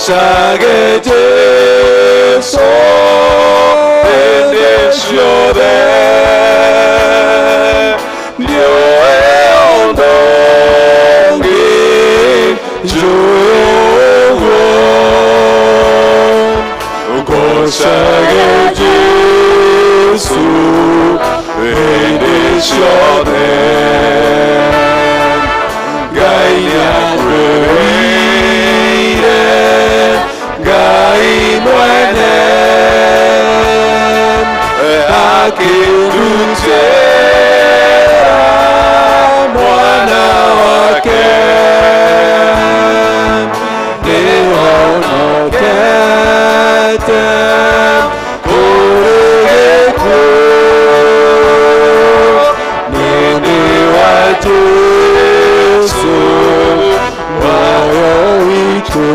Ngocage Jesu hĩndĩ ciothe, ndiũĩ ũndũ ũngĩ njũĩ ũguo. Ngocage Jesu hĩndĩ ciothe. Ngai nĩanjĩrire, Ngai mwene akĩndutĩra mwana wake, nĩhonokete kũrĩ gĩkuũ nĩ ũndũ wa Jesu muoyo witũ.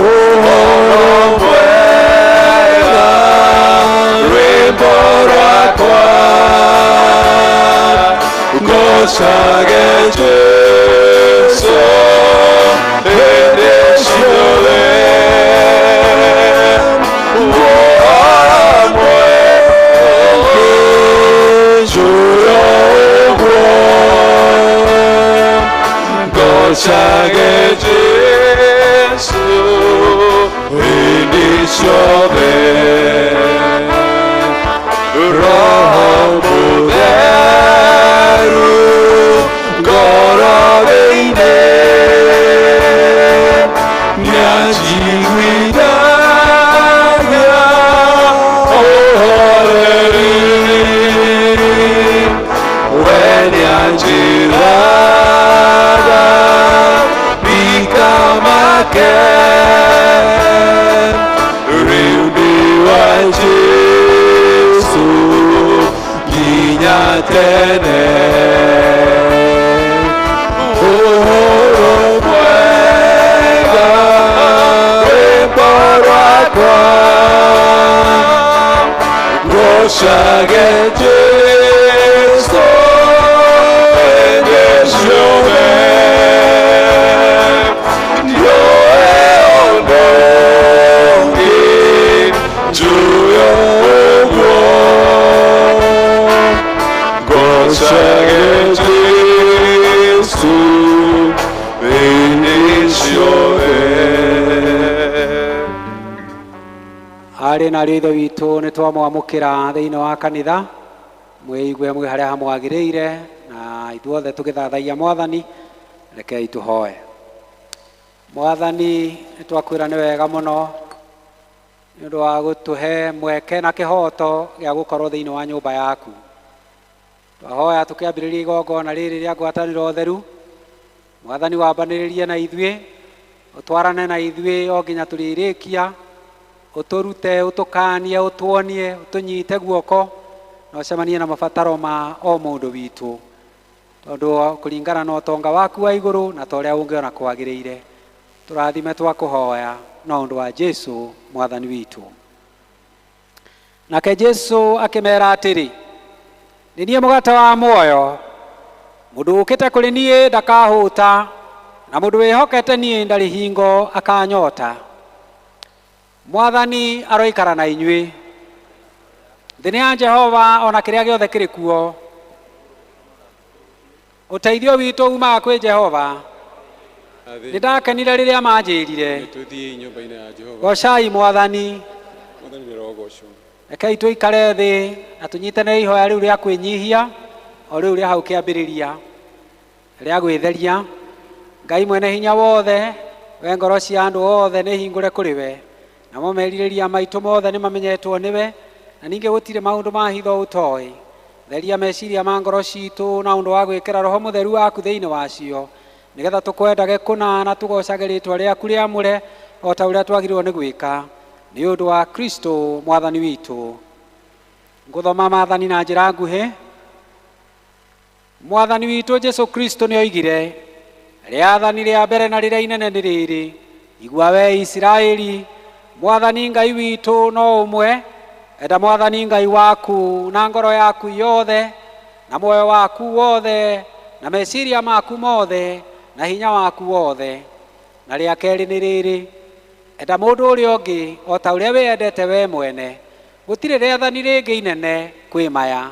Ũhoro mwega, rwĩmbo rwakwa, ngocage Jesu hĩndĩ ciothe. Ũhoro mwega njũĩ ũguo, ngocage Jesu hĩndĩ ciothe. Roho Mũtheru ngoro thĩinĩ nĩanjiguithagia ũhoreri, we nĩanjĩraga ndikamake, rĩu ndĩ wa Jesu nginya tene. Ũhoro mwega, rwĩmbo rwakwa, ngocage Jesu hĩndĩ ciothe, ndiũĩ ũndũ ũngĩ njũĩ ũguo, ngocage Jesu hĩndĩ ciothe. Arĩ na ariũ a Ithe witũ, nĩ twamwamũkĩra thĩinĩ wa kanitha. Mwĩigue mwĩ harĩa hamwagĩrĩire na ithuothe tũgĩthathaiya Mwathani. Rekei tũhoe. Mwathani, nĩ twakwĩra nĩ wega mũno nĩ ũndũ wa gũtũhe mweke na kĩhoto gĩa gũkorwo thĩinĩ wa nyũmba yaku. Twahoya tũkĩambĩrĩria igongona rĩrĩ rĩa ngwatanĩro theru, Mwathani, wambanĩrĩrie na ithuĩ, ũtwarane na ithuĩ o nginya tũrĩrĩkia, ũtũrute, ũtũkanie, ũtuonie, ũtũnyite guoko na ũcemanie na mabataro ma o mũndũ witũ, tondũ kũringana na ũtonga waku wa igũrũ na ta ũrĩa ũngĩona kwagĩrĩire. Tũrathime, twakũhoya na ũndũ wa Jesu Mwathani witũ. Nake Jesu akĩmera atĩrĩ, "Nĩ niĩ mũgate wa muoyo. Mũndũ ũkĩte kũrĩ niĩ ndakahũta, na mũndũ wĩhokete niĩ ndarĩ hingo akanyota." Mwathani aroikara na inyuĩ. Thĩ nĩ ya Jehova ona kĩrĩa gĩothe kĩrĩ kuo. Ũteithio witũ umaga kwĩ Jehova. Nĩ ndakenire rĩrĩa manjĩrire, "Tũthiĩ nyũmba-inĩ ya Jehova." "Gocai Mwathani." Mwathani nĩarogocwo. Rekei tũikare thĩ na tũnyitanĩre ihoya rĩu rĩa kwĩnyihia, o rĩu rĩa hau kĩambĩrĩria rĩa gwĩtheria. Ngai mwene hinya wothe, we ngoro cia andũ othe nĩ hingũre kũrĩ we, namo merirĩria maitũ mothe nĩ mamenyetwo nĩwe, na ningĩ gũtirĩ maũndũ ma hitho ũtoĩ. Theria meciria ma ngoro citũ na ũndũ wa gwĩkĩra Roho Mũtheru waku thĩinĩ wacio, nĩgetha tũkwendage kũna na tũgocage rĩtwa rĩaku rĩamũre o ta ũrĩa twagĩrĩirwo nĩ gwĩka, nĩ ũndũ wa Kristo Mwathani witũ. Ngũthoma maathani na njĩra nguhĩ. Mwathani witũ Jesu Kristo nĩ oigire, "Rĩathani rĩa mbere na rĩrĩa inene nĩ rĩrĩ: Igua we Isiraeli, Mwathani Ngai witũ no ũmwe. Enda Mwathani Ngai waku na ngoro yaku yothe, na muoyo waku wothe, na meciria maku mothe, na hinya waku wothe." Na rĩa kerĩ nĩ rĩrĩ, enda mũndũ ũrĩa ũngĩ o ta ũrĩa wĩyendete we mwene. Gũtirĩ rĩathani rĩngĩ inene kwĩ maya.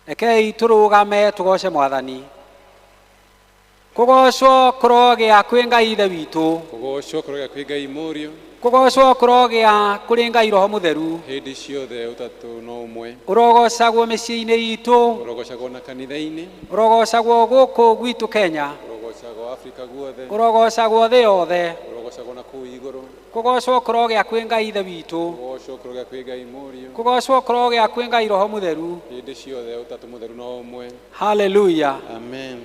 Rekei tũrũgame tũgoce Mwathani. Kũgocwo kũrogĩa kwĩ Ngai Ithe witũ. Kũgocwo kũrogĩa kwĩ Ngai Mũriũ. Kũgocwo kũrogĩa kũrĩ Ngai Roho Mũtheru. Hĩndĩ ciothe ũtatũ no ũmwe. Ũrogocagwo mĩciĩ-inĩ itũ. Ũrogocagwo na kanitha-inĩ. Ũrogocagwo gũkũ gwitũ Kenya. Ũrogocagwo Afrika guothe. Ũrogocagwo thĩ yothe. Ũrogocagwo na kũu igũrũ. Kũgocwo kũrogĩa kwĩ Ngai Ithe witũ. Kũgocwo kũrogĩa kwĩ Ngai Mũriũ. Kũgocwo kũrogĩa kwĩ Ngai Roho Mũtheru. Hĩndĩ ciothe ũtatũ mũtheru no ũmwe. Haleluya. Amen.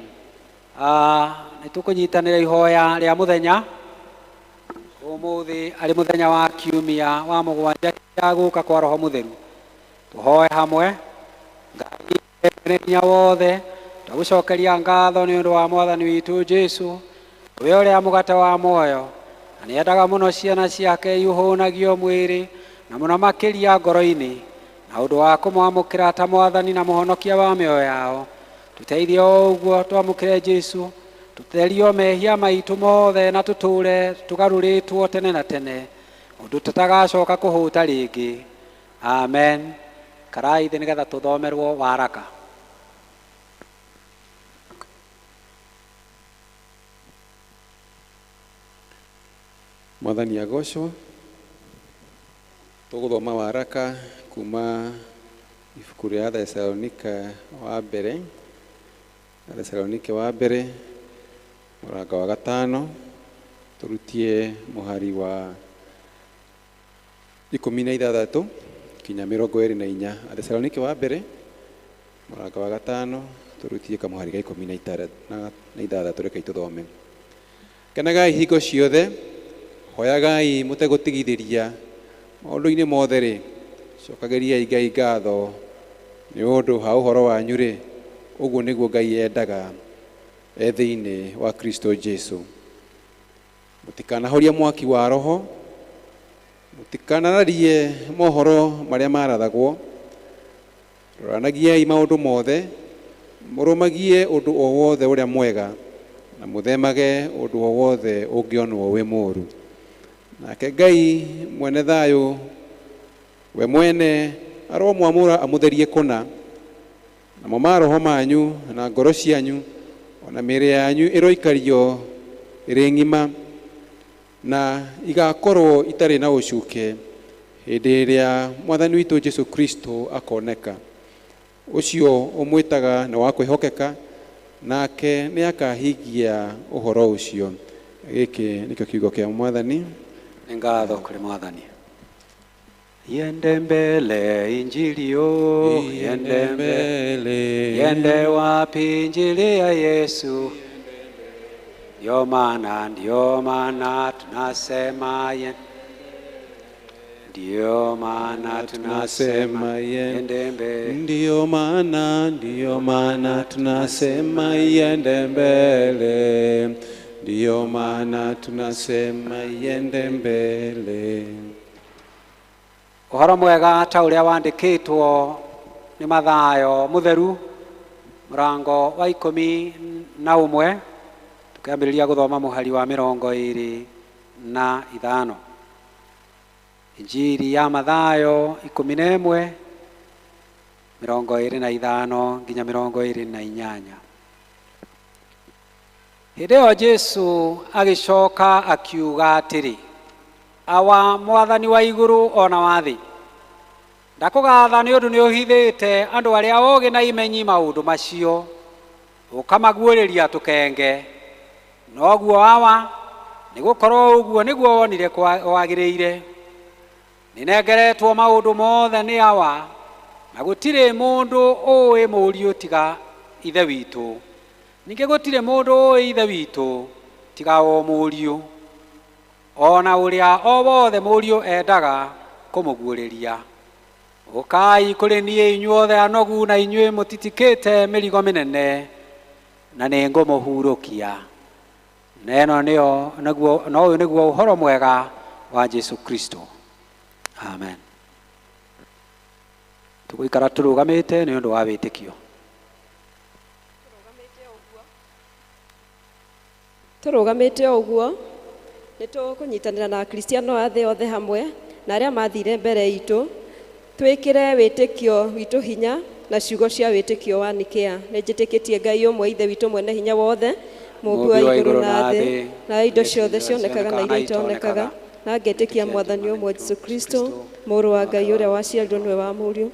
Nĩ tũkũnyitanĩra ihoya rĩa mũthenya ũmũthĩ arĩ mũthenya wa kiumia wa mũgwanja ya gũka kwa Roho Mũtheru. Tũhoe hamwe. Ngai mwene hinya wothe, twagũcokeria ngatho nĩ ũndũ wa Mwathani witũ Jesũ, we ũrĩa mũgate wa muoyo, na nĩendaga mũno ciana ciake ihũnagio mwĩrĩ na mũno makĩria ngoro-inĩ, na ũndũ wa kũmwamũkĩra ta Mwathani na Mũhonokia wa mĩoyo yao. Tũteithie o ũguo twamũkĩre Jesũ, tũtherio mehia maitũ mothe na tũtũũre tũgarũrĩtwo tene na tene, ũndũ tũtagacoka kũhũta rĩngĩ. Amen. Karai thĩ nĩgetha tũthomerwo waraka. Mwathani agocwo. Tũgũthoma waraka kuma ibuku rĩa Thesalonika wa mbere, Thesalonike wa mbere mũrango wa 5, tũrutie mũhari wa 16 kinya 24. Thesalonike wa mbere mũrango wa 5, tũrutie kamũhari ga 16, reke tũthome. Kenagai hingo ciothe, hoyagai mũtegũtigithĩria, maũndũ-inĩ mothe rĩ, cokagĩriai Ngai ngatho nĩ ũndũ ha ũhoro wanyu rĩ, ũguo nĩguo Ngai endaga e thĩinĩ wa Kristo Jesu. Mũtikanahorie mwaki wa Roho, mũtikanararie mohoro marĩa marathagwo, roranagiai maũndũ mothe, mũrũmagie ũndũ o wothe ũrĩa mwega, na mũthemage ũndũ o wothe ũngĩonwo wĩ mũũru. Nake Ngai mwene thayũ we mwene aromwamũra amũtherie kũna, namo maroho manyu na ngoro cianyu ona mĩĩrĩ yanyu ĩroikario ĩrĩ ng'ima, na igakorwo itarĩ na ũcuke hĩndĩ ĩrĩa Mwathani witũ Jesu Kristo akoneka. Ũcio ũmwĩtaga nĩ wa kwĩhokeka, nake nĩ akahingia ũhoro ũcio. Gĩkĩ nĩkĩo kiugo kĩa Mwathani. Nĩ ngatho kũrĩ Mwathani. Iende mbele injili yo, iende mbele, iende wapi injili ya Yesu? Ndio maana tunasema, ndio maana tunasema iende mbele. Ndio maana tunasema iende mbele. Ndio maana tunasema iende mbele. Ũhoro mwega ta ũrĩa wandĩkĩtwo nĩ Mathayo Mũtheru mũrango wa 11, tũkĩambĩrĩria gũthoma mũhari wa 25. Injiri ya Mathayo 11 25 nginya 28. Hĩndĩ ĩyo Jesũ agĩcoka akiuga atĩrĩ, Awa Mwathani wa igũrũ ona wa thĩ, ndakũgatha nĩ ũndũ nĩ ũhithĩte andũ arĩa ogĩ na imenyi maũndũ macio, ũkamaguũrĩria tũkenge. Noguo Awa, nĩgũkorwo ũguo nĩguo wonire wagĩrĩire. Nĩnengeretwo maũndũ mothe nĩ Awa, na gũtirĩ mũndũ ũĩ Mũriũ tiga Ithe witũ, ningĩ gũtirĩ mũndũ ũĩ Ithe witũ tiga o Mũriũ, ona ũrĩa o wothe Mũriũ endaga kũmũguũrĩria. Ũkai kũrĩ niĩ inyuothe anogu na inyuĩ mũtitikĩte mĩrigo mĩnene, na nĩngũmũhurũkia. Neno nĩyo na ũyũ nĩguo ũhoro mwega wa Jesu Kristo. Amen. Tũgũikara tũrũgamĩte nĩ ũndũ wa wĩtĩkio. Tũrũgamĩte o ũguo nĩ tũkũnyitanĩra na Akristiano a thĩ othe hamwe na arĩa mathire mbere itũ, twĩkĩre wĩtĩkio witũ hinya na ciugo cia wĩtĩkio wa Nikea. Nĩ njĩtĩkĩtie Ngai ũmwe, Ithe witũ mwene hinya wothe, Mũũmbi wa igũrũ na thĩ, na indo ciothe cionekaga na iria itonekaga, na ngetĩkia Mwathani ũmwe Jesũ Kristo, Mũrũ wa Ngai ũrĩa waciarirwo nĩwe wa Mũriũ,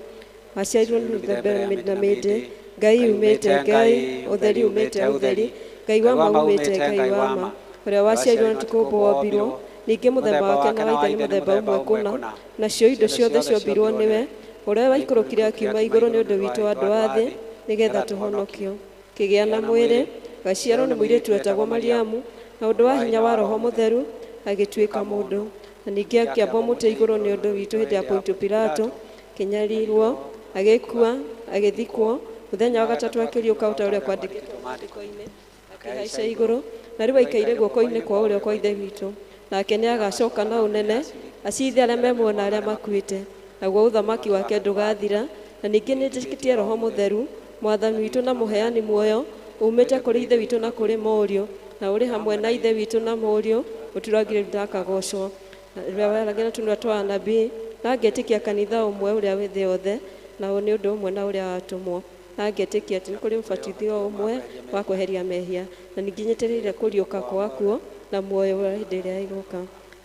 waciarirwo nĩ mbere na mĩndĩ, Ngai umĩte Ngai, ũtheri umĩte ũtheri, Ngai wa ma umĩte Ngai wa ma, ũrĩa waciarirwo na ti kũũmbwo wombirwo, ningĩ mũthemba wake na wa Ithe nĩ mũthemba ũmwe kũna, nacio indo ciothe ciombirwo nĩwe, ũrĩa waikũrũkire akiuma igũrũ nĩ ũndũ witũ andũ a thĩ, nĩgetha tũhonokio. Kĩgĩa na mwĩrĩ, gaciarwo nĩ mũirĩtu wetagwo Mariamu, na ũndũ wa hinya wa Roho Mũtheru agĩtuĩka mũndũ, na ningĩ akĩambwo mũtĩ igũrũ nĩ ũndũ witũ hĩndĩ ya Pontio Pilato, kĩnyarirwo, agĩkua, agĩthikwo, mũthenya wa gatatũ akĩriũka o ta ũrĩa kwandĩkĩtwo maandĩko-inĩ, akĩhaica igũrũ, na rĩu aikaire guoko-inĩ kwa ũrĩo kwa Ithe witũ, nake nĩ agacoka na ũnene acithe arĩa me muoyo na arĩa makuĩte, naguo ũthamaki wake ndũgathira. Na ningĩ nĩ njĩtĩkĩtie Roho Mũtheru, Mwathani witũ na mũheani muoyo, umĩte kũrĩ Ithe witũ na kũrĩ Mũriũ, na ũrĩ hamwe na Ithe witũ na Mũriũ, ũturagire ndakagocwo, ũrĩa waragia na tũnua twa anabii, na ngetĩkia kanitha ũmwe ũrĩa wĩ thĩ yothe, na nĩ ũndũ ũmwe na ũrĩa watũmwo, na ngetĩkia atĩ nĩ kũrĩ ũbatithio ũmwe wa kweheria mehia, na ningĩ nyetereire kũriũka kwa akuũ na muoyo wa hĩndĩ ĩrĩa ĩgũka.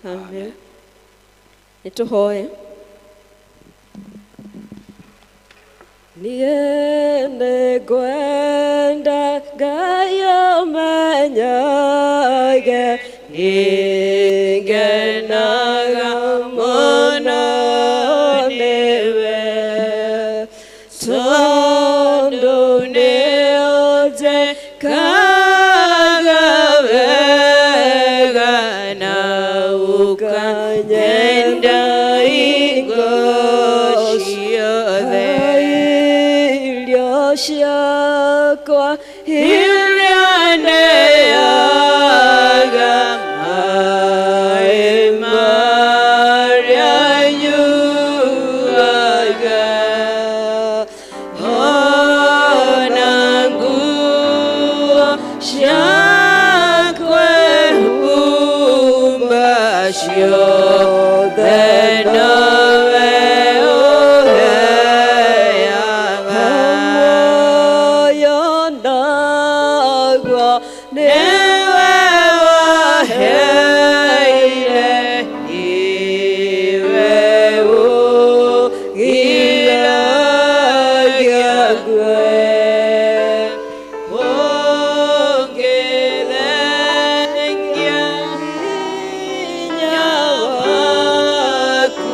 Amen. Nĩ tũhoe. Niĩ nĩngwenda Ngai ũmenyage, nĩngenaga mũno nĩwe, tondũ nĩũnjĩkaga wega na ũkanyenda hingo ciothe. Irio ciakwa iria ndĩaga, maĩ marĩa nyuaga, ona nguo ciakwa humba ciothe nowe ũheaga. Muoyo naguo nĩwe waheire, nĩwe ũgiragia ngue. Ũngĩthengia hinya waku,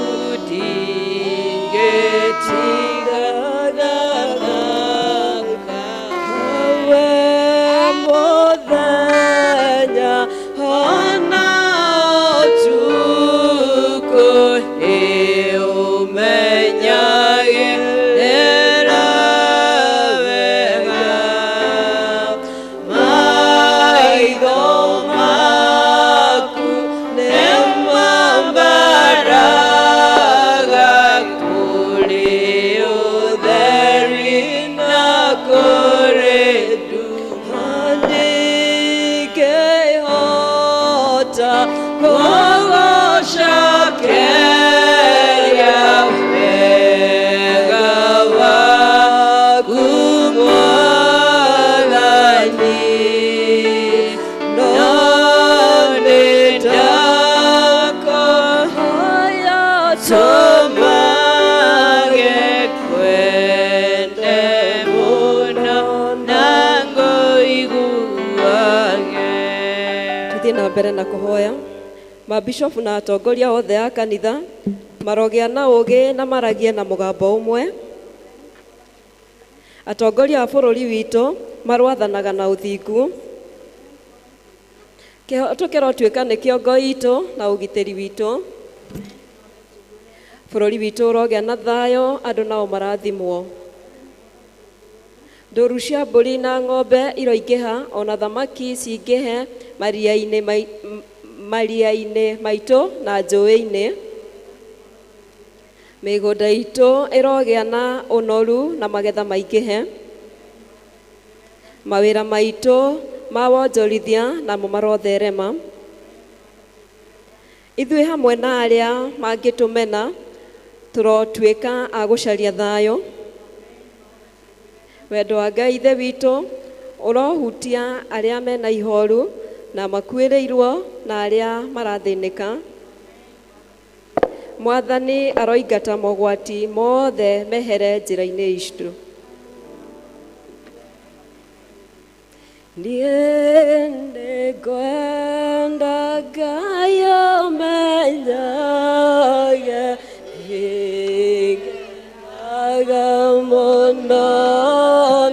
ndingĩtigana nawe mũthenya ona ũtukũ, nĩũmenyagĩrĩra wega. Maitho maku nĩmambaraga kũrĩ ũtheri na kũrĩ nduma, ndingĩhota gũgũcokeria wega waku Mwathani, no nĩndakũhoya tũmage kwende mũno na ngũiguage. Tũthiĩ na mbere na kũhoya. Mabishofu na atongoria othe a kanitha marogĩa na ũũgĩ na maragie na mũgambo ũmwe. Atongoria a bũrũri witũ marwathanaga na ũthingu. Kĩhoto kĩrotuĩka nĩ kĩongo itũ na ũgitĩri witũ. Bũrũri witũ ũrogĩa na thayũ, andũ nao marathimwo. Ndũru cia mbũri na ng'ombe iroingĩha, ona thamaki cingĩhe maria-inĩ maitũ na njũĩ-inĩ. Mĩgũnda itũ ĩrogĩa na ũnoru na magetha maingĩhe. Mawĩra maitũ Ma wonjorithia namo marotherema. Ithuĩ hamwe na arĩa mangĩtũmena tũrotuĩka a gũcaria thayũ. Wendo wa Ngai Ithe witũ ũrohutia arĩa mena ihoru na makuĩrĩirwo na arĩa marathĩnĩka. Mwathani aroingata mogwati mothe mehere njĩra-inĩ itũ. Niĩ nĩngwenda Ngai ũmenyage, nĩngenaga mũno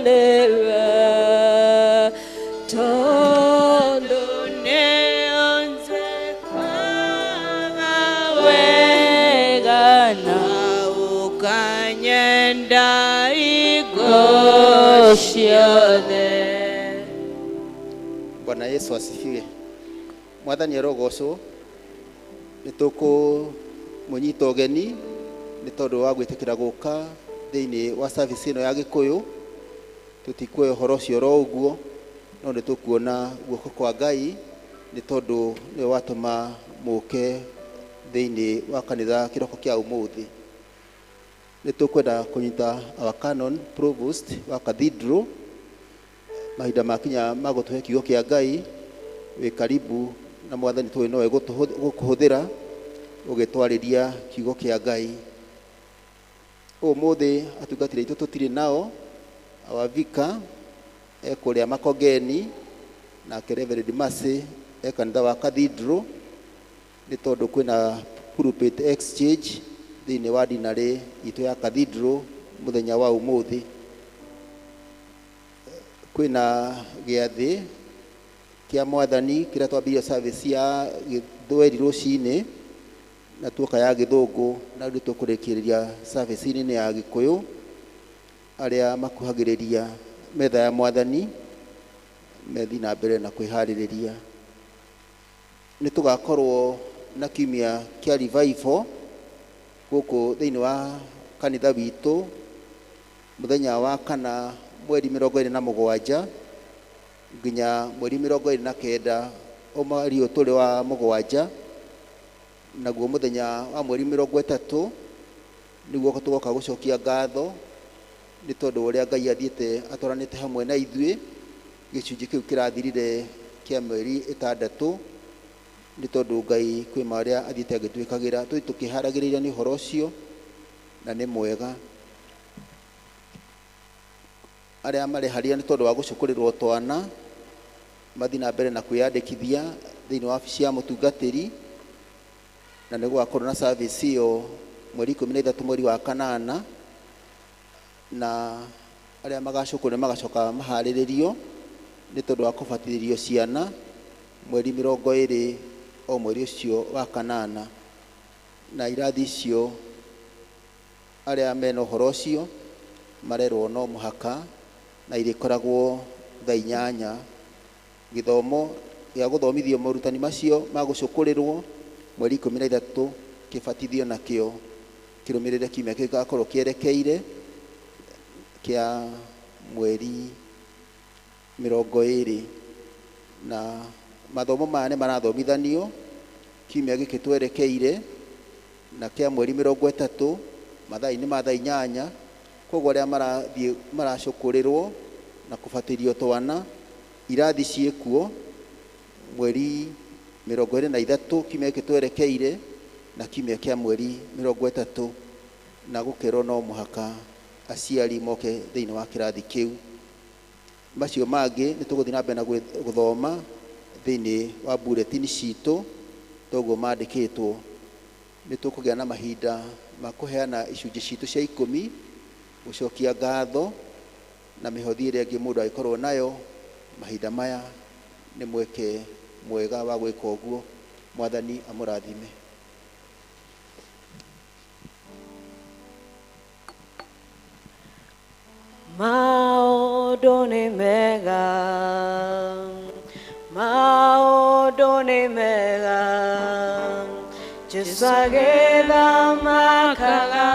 nĩwe, tondũ nĩũnjĩkaga wega na ũkanyenda hingo ciothe. Bwana Yesu asifiwe. Mwathani arogocwo. Nĩ tũkũmũnyita ũgeni nĩ tondũ wa gwĩtĩkĩra gũka thĩinĩ wa service ĩno ya Gĩkũyũ. Tũtikuoya ũhoro ũcio oro ũguo, no nĩ tũkuona guoko kwa Ngai nĩ tondũ nĩwe watũma mũke thĩinĩ wa kanitha kĩroko kĩa ũmũthĩ. Nĩ tũkwenda kũnyita our canon provost wa cathedral mahinda makinya ma gũtũhe kiugo kĩa Ngai. Wĩ karibu na Mwathani tũĩ nowe gũkũhũthĩra ũgĩtwarĩria kiugo kĩa Ngai. Ũmũthĩ atungatĩri aitũ tũtirĩ nao. Our vicar e kũrĩa Makongeni, nake Reverend Mercy e kanitha wa cathedral nĩ tondũ kwĩna pulpit exchange thĩinĩ wa dinarĩ itũ ya cathedral mũthenya wa ũmũthĩ. Kwĩna gĩathĩ kĩa Mwathani kĩrĩa twambĩrĩirie service ya Gĩthweri rũcinĩ na tuoka ya Gĩthũngũ, na rĩu tũkũrĩkĩrĩria service-inĩ ya Gĩkũyũ. Arĩa makuhagĩrĩria metha ya Mwathani methi na mbere na kwĩharĩrĩria. Nĩ tũgakorwo na kiumia kĩa revival gũkũ thĩinĩ wa kanitha witũ mũthenya wa kana mweri 27 nginya mweri 29 o mweri ũyũ tũrĩ wa mũgwanja, naguo mũthenya wa mweri 30 nĩguo tũgoka gũcokia ngatho nĩ tondũ ũrĩa Ngai athiĩte atwaranĩte hamwe na ithuĩ gĩcunjĩ kĩu kĩrathirire kĩa mweri 6, nĩ tondũ Ngai kwĩ marĩa athiĩte agĩtwĩkagĩra. Tũthiĩ tũkĩharagĩrĩria nĩ ũhoro ũcio na nĩ mwega. Arĩa mareharia nĩ tondũ wa gũcũkũrĩrwo twana mathiĩ na mbere na kwĩyandĩkithia thĩinĩ wa wabici ya mũtungatĩri, na nĩ gũgakorwo na service ĩyo mweri 13 mweri wa kanana, na arĩa magacũkũrwo nĩ magacoka maharĩrĩrio nĩ tondũ wa kũbatithĩrio ciana mweri 20 o mweri ũcio wa kanana. Na irathi icio arĩa mena ũhoro ũcio marerwo no mũhaka na irĩkoragwo thaa 8. Gĩthomo gĩa gũthomithio morutani macio ma gũcũkũrĩrwo mweri 13 kĩbatithio nakĩo kĩrũmĩrĩre kiumia kĩu gĩgakorwo kĩerekeire kĩa mweri 20. Na mathomo maya nĩ marathomithanio kiumia gĩkĩ twerekeire na kĩa mweri 30 mathaa-inĩ ma thaa 8. Koguo arĩa marathiĩ maracũkũrĩrwo na kũbatithio twana irathi ciĩkuo mweri 23 kiumia gĩkĩ twerekeire na kiumia kĩa mweri 30, na gũkerwo no mũhaka aciari moke thĩinĩ wa kĩrathi kĩu. Macio mangĩ nĩ tũgũthiĩ na mbere na gũthoma thĩinĩ wa bulletin citũ toguo mandĩkĩtwo. Nĩ tũkũgĩa na mahinda ma kũheana icunjĩ citũ cia 10 gũcokia ngatho na mĩhothi ĩrĩa ĩngĩ mũndũ angĩkorwo nayo. Mahinda maya nĩ mweke mwega wa gwĩka ũguo. Mwathani amũrathime. Maũndũ nĩ mega, maũndũ nĩ mega, Jesũ agĩthamakaga.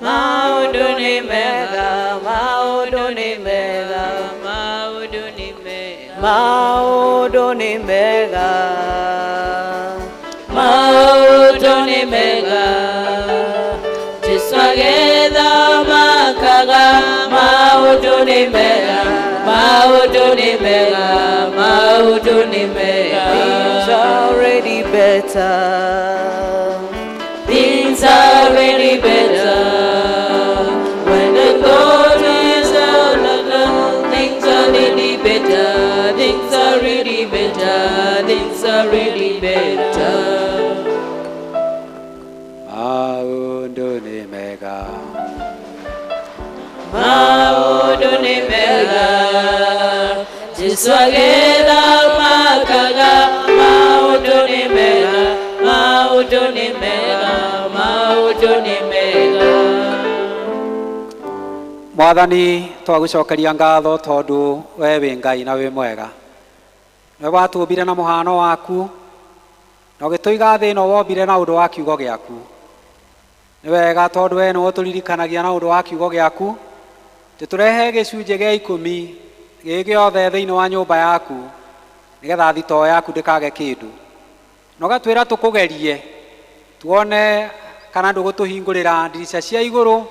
Maũndũ nĩ mega, maũndũ nĩ mega, maũndũ nĩ mega. Maũndũ nĩ mega, maũndũ nĩ mega. Jesu agĩthamakaga, maũndũ nĩ mega, maũndũ nĩ mega, maũndũ nĩ mega. Things are already better. Things are really better. When the God is out, things are really better. Things are really better. Things are really better. Maũndũ nĩ mega. Maũndũ nĩ mega. Jesu agĩthamakaga, maũndũ nĩ mega, maũndũ nĩ mega, maũndũ nĩ mega. Mwathani, twagũcokeria ngatho tondũ we wĩ Ngai na wĩ mwega. Nĩwe watũmbire na mũhano waku na ũgĩtũiga thĩ ĩno wombire na ũndũ wa kiugo gĩaku. Nĩ wega tondũ we nĩwe ũtũririkanagia na ũndũ wa kiugo gĩaku tũtũrehe gĩcunjĩ gĩa ikũmi gĩ gĩothe thĩinĩ wa nyũmba yaku nĩgetha thitoo yaku ndĩkage kĩndũ, na ũgatwĩra tũkũgerie tuone kana ndũgũtũhingũrĩra ndirica cia igũrũ,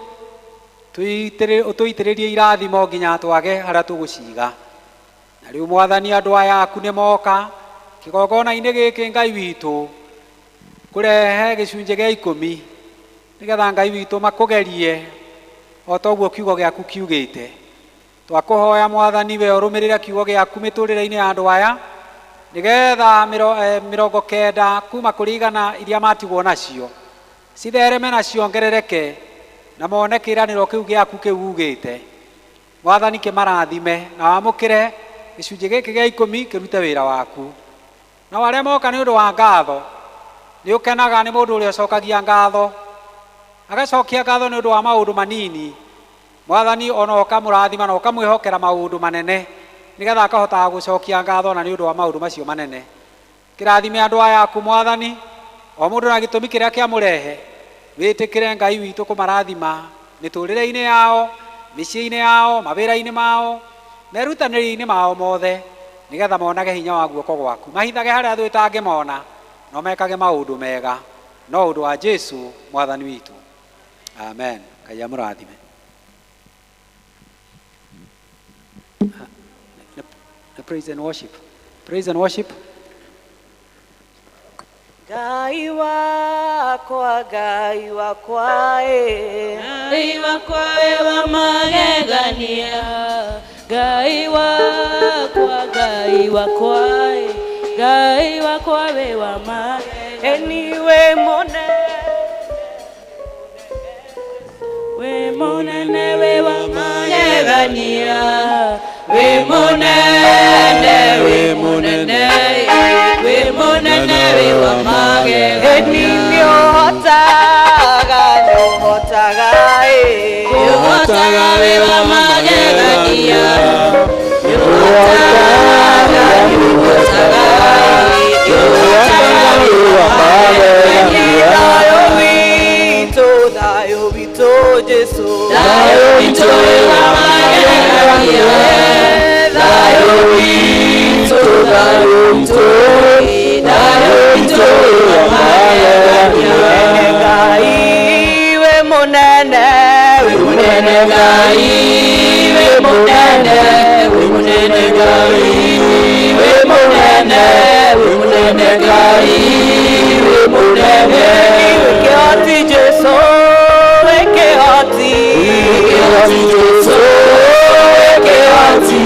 ũtũitĩrĩrie irathimo nginya twage harĩa tũgũciga. Na rĩu Mwathani, andũ aya aku nĩ moka kĩgongona-inĩ gĩkĩ, Ngai witũ, kũrehe gĩcunjĩ gĩa ikũmi nĩgetha Ngai witũ makũgerie o ta ũguo kiugo gĩaku kiugĩte. Twakũhoya Mwathani, we ũrũmĩrĩre kiugo gĩaku mĩtũrĩre-inĩ ya andũ aya nĩgetha 90 kuma kũrĩ 100 iria matigwo nacio cithereme na ciongerereke na mone kĩĩranĩro kĩu gĩaku kĩu ugĩte. Mwathani, kĩmarathime na wamũkĩre gĩcunjĩ gĩkĩ gĩa ikũmi kĩrute wĩra waku. Na arĩa moka nĩ ũndũ wa ngatho, nĩ ũkenaga nĩ mũndũ ũrĩa ũcokagia ngatho, agacokia ngatho nĩ ũndũ wa maũndũ manini. Mwathani, ona ũkamũrathima na ũkamwĩhokera maũndũ manene nĩgetha akahotaga gũcokia ngatho na nĩ ũndũ wa maũndũ macio manene. Kĩrathime andũ aya aku Mwathani, o mũndũ na gĩtũmi kĩrĩa kĩamũrehe. Wĩtĩkĩre Ngai witũ kũmarathima mĩtũrĩre-inĩ yao, mĩciĩ-inĩ yao, mawĩra-inĩ mao, merutanĩrio-inĩ mao mothe, nĩgetha monage hinya wa guoko gwaku, mahithage harĩa thũ ĩtangĩmona, no mekage maũndũ mega no ũndũ wa Jesu Mwathani witũ. Amen. Ngai amũrathime. Praise and worship. Praise and worship. Ngai wakwa, Ngai wakwa, ĩ. Ngai wakwa wĩ wa magegania, Ngai wakwa, Ngai wakwa, ĩ. Ngai wakwa wĩ wa magegania. Eni wĩ mũnene, wĩ mũnene, wĩ wa magegania, wĩ mũnene, wĩ mũnene, wĩ mũnene, wĩ wa magegania. Eni nĩũhotaga, nĩũhotaga, ĩ. Nĩũhotaga, wĩ wa magegania, nĩũhotaga, nĩũhotaga, nĩũhotaga, wĩ wa magegania. Thayũ witũ, thayũ witũ, Jesu. Thayũ witũ wĩ wa magegania, thayũ witũ, thayũ witũ, thayũ witũ wĩ wa magegania. Ngai wĩ mũnene, wĩ mũnene, Ngai wĩ mũnene, wĩ mũnene, Ngai wĩ mũnene, wĩ mũnene, Ngai wĩ mũnene. Wĩ kĩhoti Jesu, wĩ kĩhoti, wĩ kĩhoti Jesu, wĩ kĩhoti,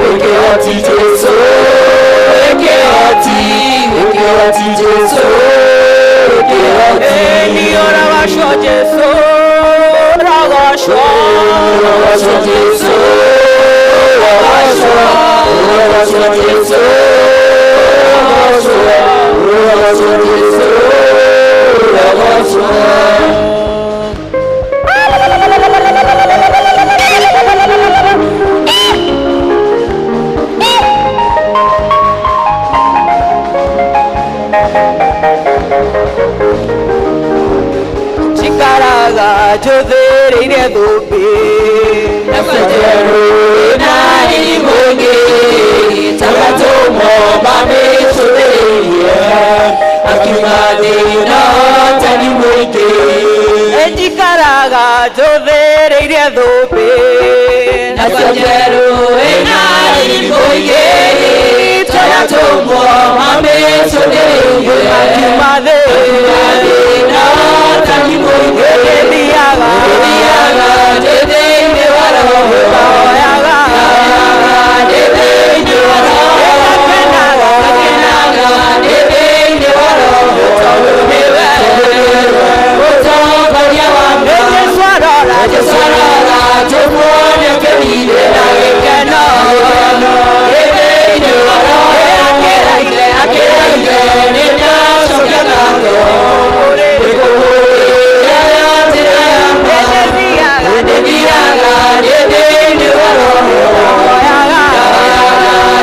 wĩ kĩhoti Jesu, wĩ kĩhoti, wĩ kĩhoti Jesu, wĩ kĩhoti. Ní ũragocwo Jesu, ũragocwo, ũragocwo Jesu, ũragocwo, ũragocwo Jesu, ũragocwo, ũragocwo Jesu, ũragocwo. Njikaraga njũthĩrĩire thũmbĩ na njerũ na irimũ. Mũingĩ tagatũmwo mamĩcũthĩrĩrie akiuma thĩna tani mũingĩ Njikaraga njũthĩrĩirie thũmbĩ nacio njerũ ĩna riri mũingĩ tagatũmwo mamĩcũthĩrĩrie akiuma thĩna thĩna tani mũingĩ thiaga thiaga ndĩ thĩinĩ wa roho hoyaga ndĩ thĩinĩ wa roho ngakenaga Kenaga ndĩ thĩinĩ wa roho tondũ nĩwe mũtongoria wa Nĩ Jesũ arora Jesũ arora tũmuone akĩrire na gĩkeno ndĩ thĩinĩ wa roho akĩraire akĩraire nĩ ndacokia ngatho nĩkũhũrĩra njĩra ya ma Nĩ thiaga ndĩthiaga ndĩ thĩinĩ wa roho hoyaga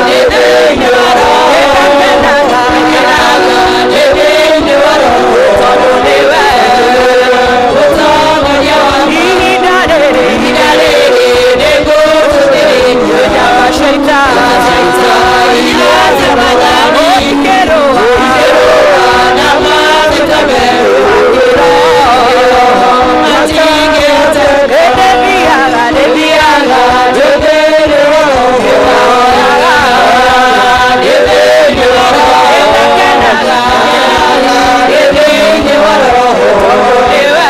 ndĩ thĩinĩ wa roho ngakenaga Kenaga ndĩ thĩinĩ wa roho tondũ nĩwe mũtongoria wa ihinda rĩrĩ ihinda rĩrĩ nĩngũcũthĩrĩria njamba cia ita iratemagani ikĩrũa na mathita merũ matingĩhoteka Nĩ thiaga Thiaga ndĩ thĩinĩ wa roho ndĩ thĩinĩ wa roho ngakenaga ndĩ thĩinĩ wa roho tondũ nĩwe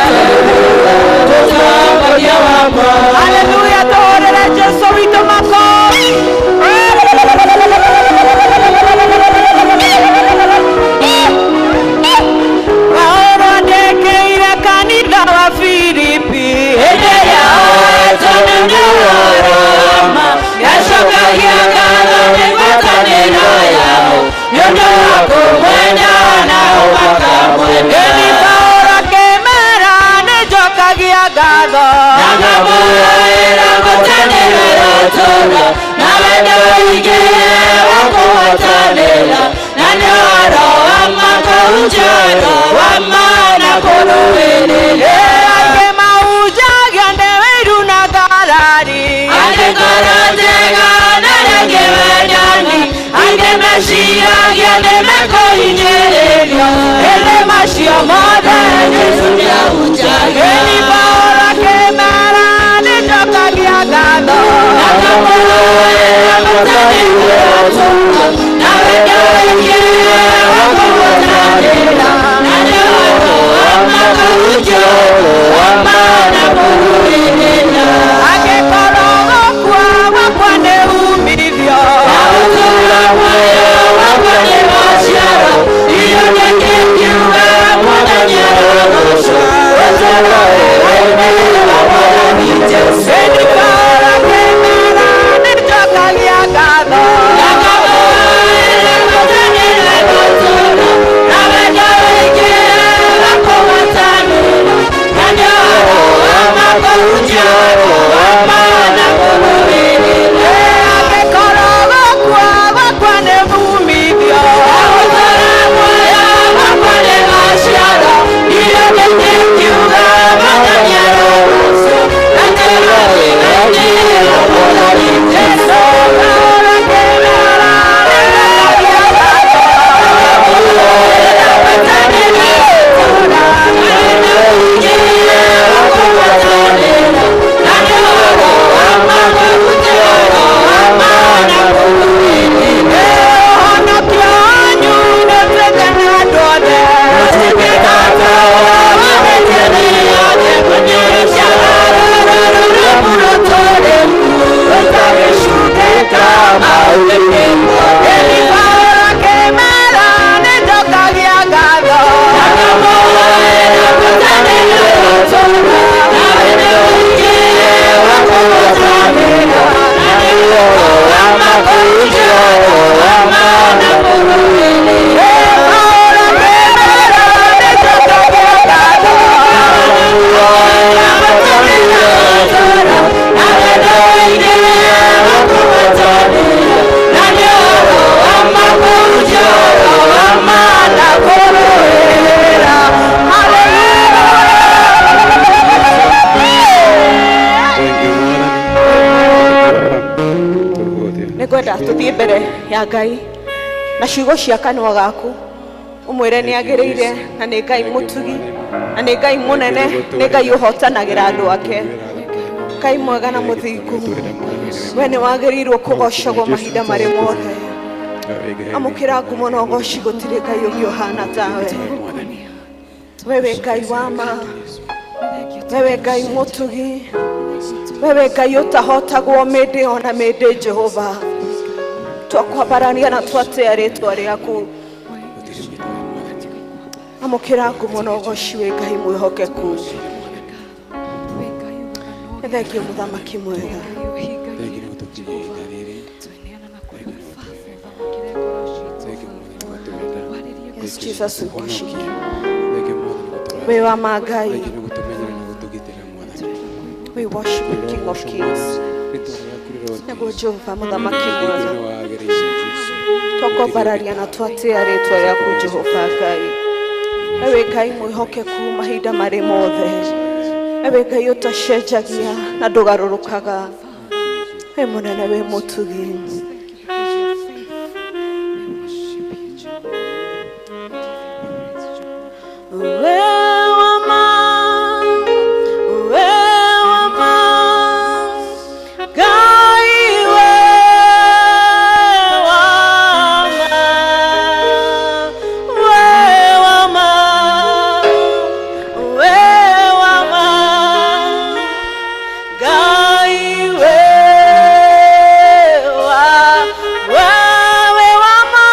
mũtongoria wakwa. Haleluya tũhũrĩre Jesũ witũ makofi. Paulo andĩkĩire kanitha wa Filipi Hĩndĩ ĩrĩa oetwo nĩ Roma, nĩacokagia ngatho nĩ ngwatanĩro yao nĩ ũndũ wa kũmwenda nao makamwenda. Ĩni Paulo akĩmera nĩnjokagia ngatho Na ngamũhoera ngwatanĩro ĩrotũũra na wendo ũingĩhe wa kũhootanĩra na nĩ ũhoro wa ma kũhunjia ũhoro wa ma na kũrũĩrĩra. Angĩ mahunjagia nĩ wĩiru na ngarari Angĩ ngoro njega na arĩa angĩ wendani, angĩ meciragia nĩ mekũhinyĩrĩrio, ĩndĩ macio mothe Jesũ nĩahunjagia. Ĩni Paulo akĩmera nĩnjokagia ngatho Na ngamũhoera ngwatanĩro ĩrotũũra na wendo ũingĩhe wa kũhootanĩra, na nĩ ũhoro wa ma kũhunjia ũhoro wa ma na kũrũĩrĩra. Angĩkorwo gũkua gwakwa nĩ umithio Na ũtũũro muoyo wakwa nĩ maciaro, Mbere ya Ngai na ciugo cia kanua gaku, ũmwĩre nĩ agĩrĩire na nĩ Ngai mũtugi na nĩ Ngai mũnene, nĩ Ngai ũhotanagĩra andũ ake. Ngai mwega na mũthingu, we nĩ wagĩrĩirwo kũgocagwo mahinda marĩ mothe. Amũkĩra ngumo na ũgoci, gũtirĩ Ngai ũngĩ ũhana tawe. Wewe Ngai wa ma, wewe Ngai mũtugi, wewe Ngai ũtahotagwo mĩndĩ ona mĩndĩ. Jehova, twakwambarania na twatĩa rĩtwa rĩaku. Amũkĩra ngumo na ũgoci, wĩ Ngai mwĩhokeku. Nĩ thengio, mũthamaki mwega. Thengiũ nĩ gũtũkinyia ihinda rĩrĩ. Thengiũ nĩ gũtũhe. Thengiũ Mwathani gũtwenda. Yes, Jesus, we worship you. Thengiũ Mwathani gũtũrathima. Wĩ wa ma Ngai. Thengiũ nĩ gũtũmenyerera na gũtũgitĩra Mwathani. We worship you, King of Kings. Rĩtwa rĩaku rĩrotĩĩo. Nĩguo Jehova, mũthamaki Thengiũ mwega. nĩ wagĩrĩire Jesũ. Twakwambararia na twatĩa rĩtwa rĩaku, Jehova Ngai. Ewe Ngai mwĩhokeku mahinda marĩ mothe, ewe Ngai ũtacenjagia na ndũgarũrũkaga, wĩ mũnene, wĩ mũtugi. We wa ma, we wa ma, Ngai we wa ma, we wa ma, we wa ma, Ngai we wa, we we wa ma,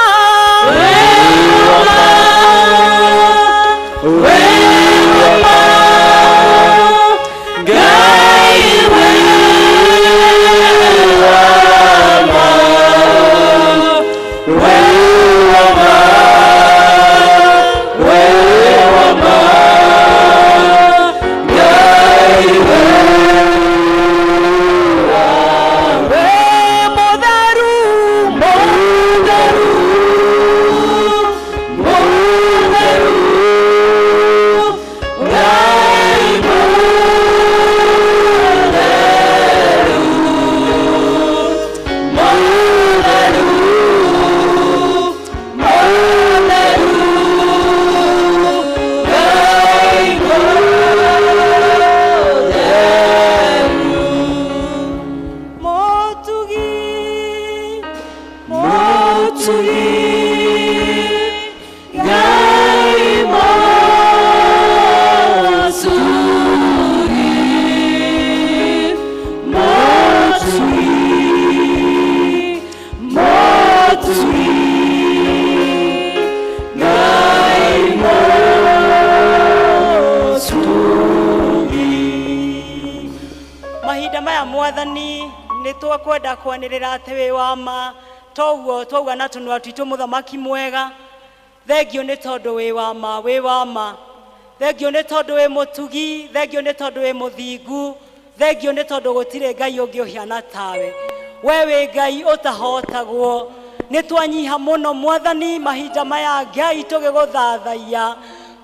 we wa ma, we wa ma, Ngai we wa ma, we wa ma, we wa ma, Ngai we wa, we mũtheru, mũtheru, mũtheru, Ngai mũtheru, mũtheru, mũtheru, Ngai mũtheru. Mũtugi, mũtugi, Ngai mũtugi, mũtugi, mũtugi, Ngai mũtugi. Mahinda maya, Mwathani, nĩ twakwenda kwanĩrĩra atĩ wĩ wa ma, toguo twauga na tũnua twitũ. Mũthamaki mwega, thengio nĩ tondũ wĩ wa ma, wĩ wa ma. Thengio nĩ tondũ wĩ mũtugi, thengio nĩ tondũ wĩ mũthingu, thengio nĩ tondũ gũtirĩ Ngai ũngĩ ũhiana tawe. We wĩ Ngai ũtahotagwo. Nĩ twanyiha mũno, Mwathani, mahinda maya, Ngai, tũgĩgũthathaiya,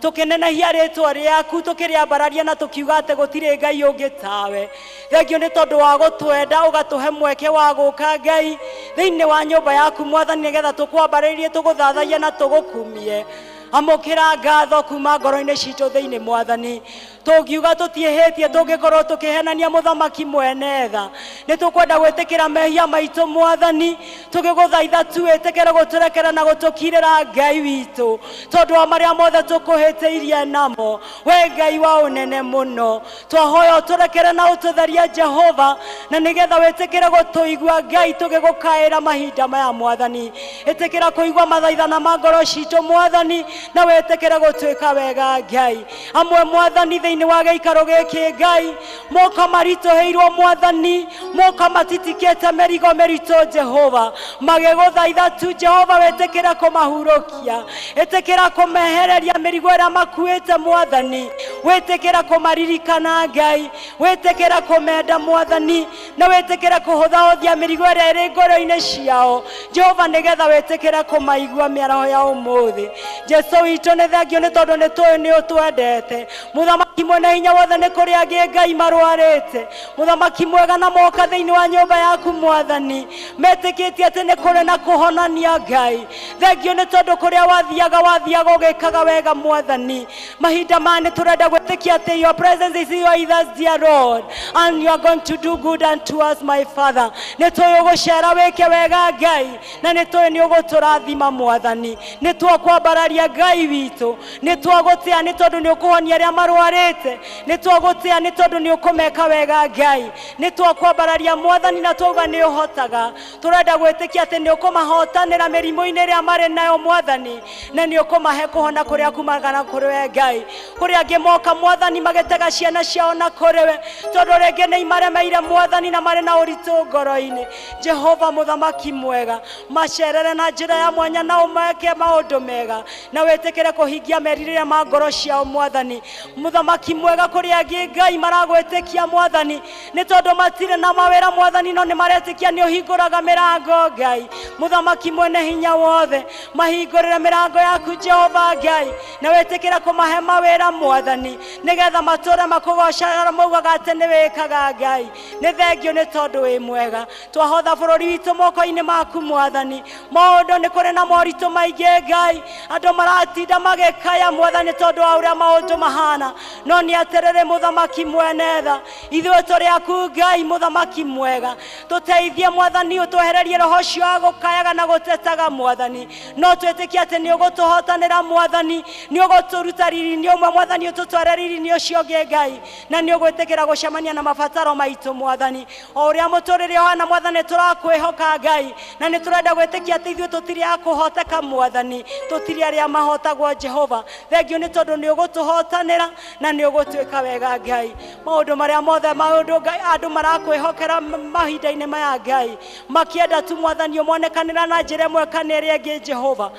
tũkĩnenehia rĩtwa rĩaku, tũkĩrĩambararia na tũkiuga atĩ gũtirĩ Ngai ũngĩ tawe. Thengio nĩ tondũ wa gũtwenda, ũgatũhe mweke wa gũka, Ngai, thĩinĩ wa nyũmba yaku, Mwathani, nĩgetha tũkwambarĩrie, tũgũthathaiye na tũgũkumie. Amũkĩra ngatho kuma ngoro-inĩ citũ thĩinĩ, Mwathani. Tũngiuga tũtiĩhĩtie, tũngĩkorwo tũkĩhenania. Mũthamaki mwene tha, nĩ tũkwenda gwĩtĩkĩra mehia maitũ, Mwathani, tũgĩgũthaitha tu wĩtĩkĩre gũtũrekera na gũtũkirĩra, Ngai witũ, tondũ wa marĩa mothe tũkũhĩtĩirie namo. We Ngai wa ũnene mũno, twahoya ũtũrekere na ũtũtherie, Jehova, na nĩgetha wĩtĩkĩre gũtũigua, Ngai, tũgĩgũkaĩra mahinda maya. Mwathani, ĩtĩkĩra kũigua mathaithana ma ngoro citũ, Mwathani, na wĩtĩkĩre gũtuĩka wega, Ngai. Amwe, Mwathani, thĩinĩ wa gĩikaro gĩkĩ, Ngai, moka maritũhĩirwo, Mwathani, moka matitikĩte mĩrigo mĩritũ, Jehova, magĩgũthaitha tu, Jehova, wĩtĩkĩre kũmahurũkia, ĩtĩkĩra kũmehereria mĩrigo ĩrĩa makuĩte. Mwathani, wĩtĩkĩre kũmaririkana, Ngai, wĩtĩkĩre kũmenda, Mwathani, na wĩtĩkĩre kũhũthahũthia mĩrigo ĩrĩa ĩrĩ ngoro-inĩ ciao, Jehova, nĩgetha wĩtĩkĩre kũmaigua mĩaraho ya ũmũthĩ. Jesu witũ, nĩ thengio nĩ tondũ nĩ tũĩ nĩ ũtwendete, mũthamaki. Mwene Hinya Wothe, nĩ kũrĩ angĩ Ngai marwarĩte, Mũthamaki mwega, na moka thĩinĩ wa nyũmba yaku Mwathani, metĩkĩtie atĩ nĩ kũrĩ na kũhonania Ngai. Thengio nĩ tondũ kũrĩa wathiaga wathiaga ũgĩkaga wega Mwathani. Mahinda maya nĩ tũrenda gwĩtĩkia atĩ your presence is here with us, dear Lord, and you are going to do good unto us, my Father. Nĩ tũĩ ũgũcera wĩke wega Ngai, na nĩ tũĩ nĩ ũgũtũrathima Mwathani. Nĩ twakwambararia Ngai witũ, nĩ twagũtĩa nĩ tondũ nĩ ũkũhonia arĩa marwarĩte, nĩ twagũtĩa nĩ tondũ nĩ ũkũmeka wega Ngai. Nĩ twakwambararia Mwathani, na twauga nĩ ũhotaga. Tũrenda gwĩtĩkia atĩ nĩ ũkũmahotanĩra mĩrimũ-inĩ ĩrĩa marĩ nayo Mwathani, na nĩ ũkũmahe kũhona kũrĩa kumaga na kũrĩ we Ngai. Kũrĩ angĩ moka Mwathani magĩtega ciana ciao na kũrĩ we, tondũ rĩngĩ nĩ imaremeire Mwathani na marĩ na ũritũ ngoro-inĩ. Jehova Mũthamaki mwega, macerere na njĩra ya mwanya na ũmeke maũndũ mega, na wĩtĩkĩre kũhingia merirĩria ma ngoro ciao Mwathani. Mũthamaki mwega, kũrĩ angĩ Ngai maragwĩtĩkia Mwathani nĩ tondũ matirĩ na mawĩra Mwathani, no nĩ maretĩkia nĩ ũhingũraga mĩrango Ngai. Mũthamaki Mwene Hinya Wothe, mahingũrĩre mĩrango yaku Jehova Ngai, na wĩtĩkĩre kũmahe mawĩra Mwathani, nĩgetha matũre makũgocaga maugaga atĩ nĩ wĩkaga Ngai. Nĩ thengio nĩ tondũ wĩ mwega. Twahotha bũrũri witũ moko-inĩ maku Mwathani. Maũndũ nĩ kũrĩ na moritũ maingĩ Ngai, andũ maratinda magĩkaya Mwathani tondũ wa ũrĩa maũndũ mahana, no nĩ atĩrĩrĩ Mũthamaki mwene tha, ithuĩ tũrĩ aku Ngai. Mũthamaki mwega, tũteithie Mwathani, ũtwehererie roho ũcio wa gũkayaga na gũtetaga Mwathani, no twĩtĩkie atĩ nĩ ũgũtũhotanĩra Mwathani, nĩ ũgũtũruta riri-inĩ ũmwe Mwathani, ũtũtware riri-inĩ ũcio ũngĩ Ngai, na nĩ ũgwĩtĩkĩra gũcemania na mabataro maitũ Mwathani. O ũrĩa mũtũrĩre ũhana Mwathani, tũrakwĩhoka Ngai, na nĩ tũrenda gwĩtĩkia atĩ ithuĩ tũtirĩ a kũhoteka Mwathani, tũtirĩ arĩa mahotagwo Jehova. Thengio nĩ tondũ nĩ ũgũtũhotanĩra na nĩ ũgũtuĩka wega Ngai. Maũndũ marĩa mothe maũndũ Ngai andũ marakwĩhokera mahinda-inĩ maya Ngai, makĩenda tu Mwathani ũmonekanĩra na njĩra ĩmwe kana ĩrĩa ĩngĩ Jehova.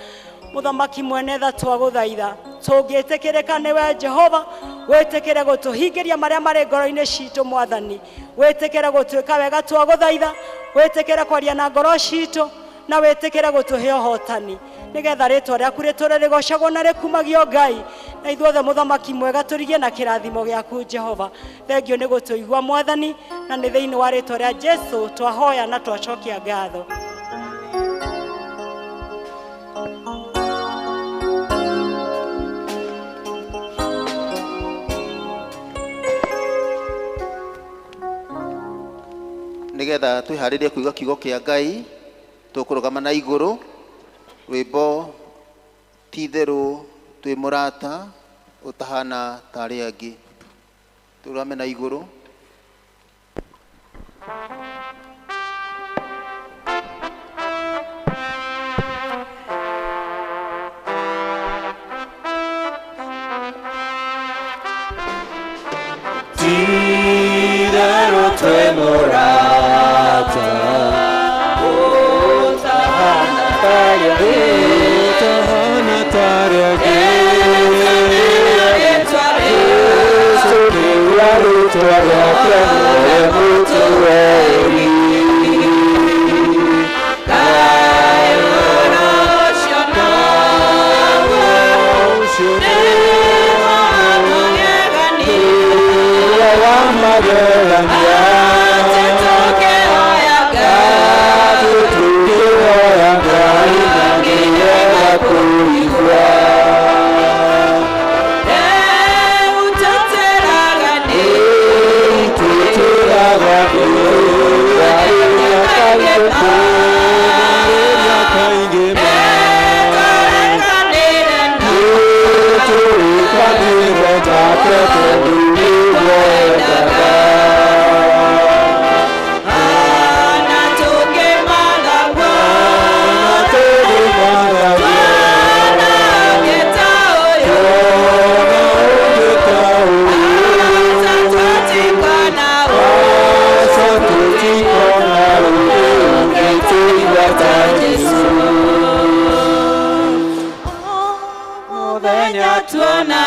Mũthamaki mwene tha, twagũthaitha, tũngĩtĩkĩrĩka nĩwe Jehova, wĩtĩkĩre gũtũhingĩria marĩa marĩ ngoro-inĩ citũ Mwathani, wĩtĩkĩre gũtuĩka wega. Twagũthaitha wĩtĩkĩre kwaria na ngoro citũ, na wĩtĩkĩre gũtũhe ũhotani, nĩgetha rĩtwa rĩaku rĩtũre rĩgocagwo na rĩkumagio Ngai, na ithuothe Mũthamaki mwega tũrigie na kĩrathimo gĩaku Jehova. Thengio nĩ gũtũigua Mwathani, na nĩ thĩinĩ wa rĩtwa rĩa Jesu twahoya na twacokia ngatho. Nĩgetha twĩharĩrie kũigua kiugo kĩa Ngai, tũkũrũgama na igũrũ rwĩmbo "Ti itherũ twĩ mũrata ũtahana ta arĩa angĩ". Tũrũgame na igũrũ. Ti itherũ twĩ mũrata ũtahana ta arĩa angĩ. Jesu nĩwe rĩtwa rĩake nĩwe mũtũreri. Kaĩ ũcio nĩwe wa magegania, atĩ tũkĩhoya Ngai na nĩgetha kũigua. Tũtĩraga nĩ kaingĩ tũrĩkanĩre take tondũ nĩwendaga. Na tũkĩmathaguo tuona ũngĩ ta ũyũ, aca tũtikona ũngĩ ũngĩtũigua ta Jesũ. Mũthenya tuona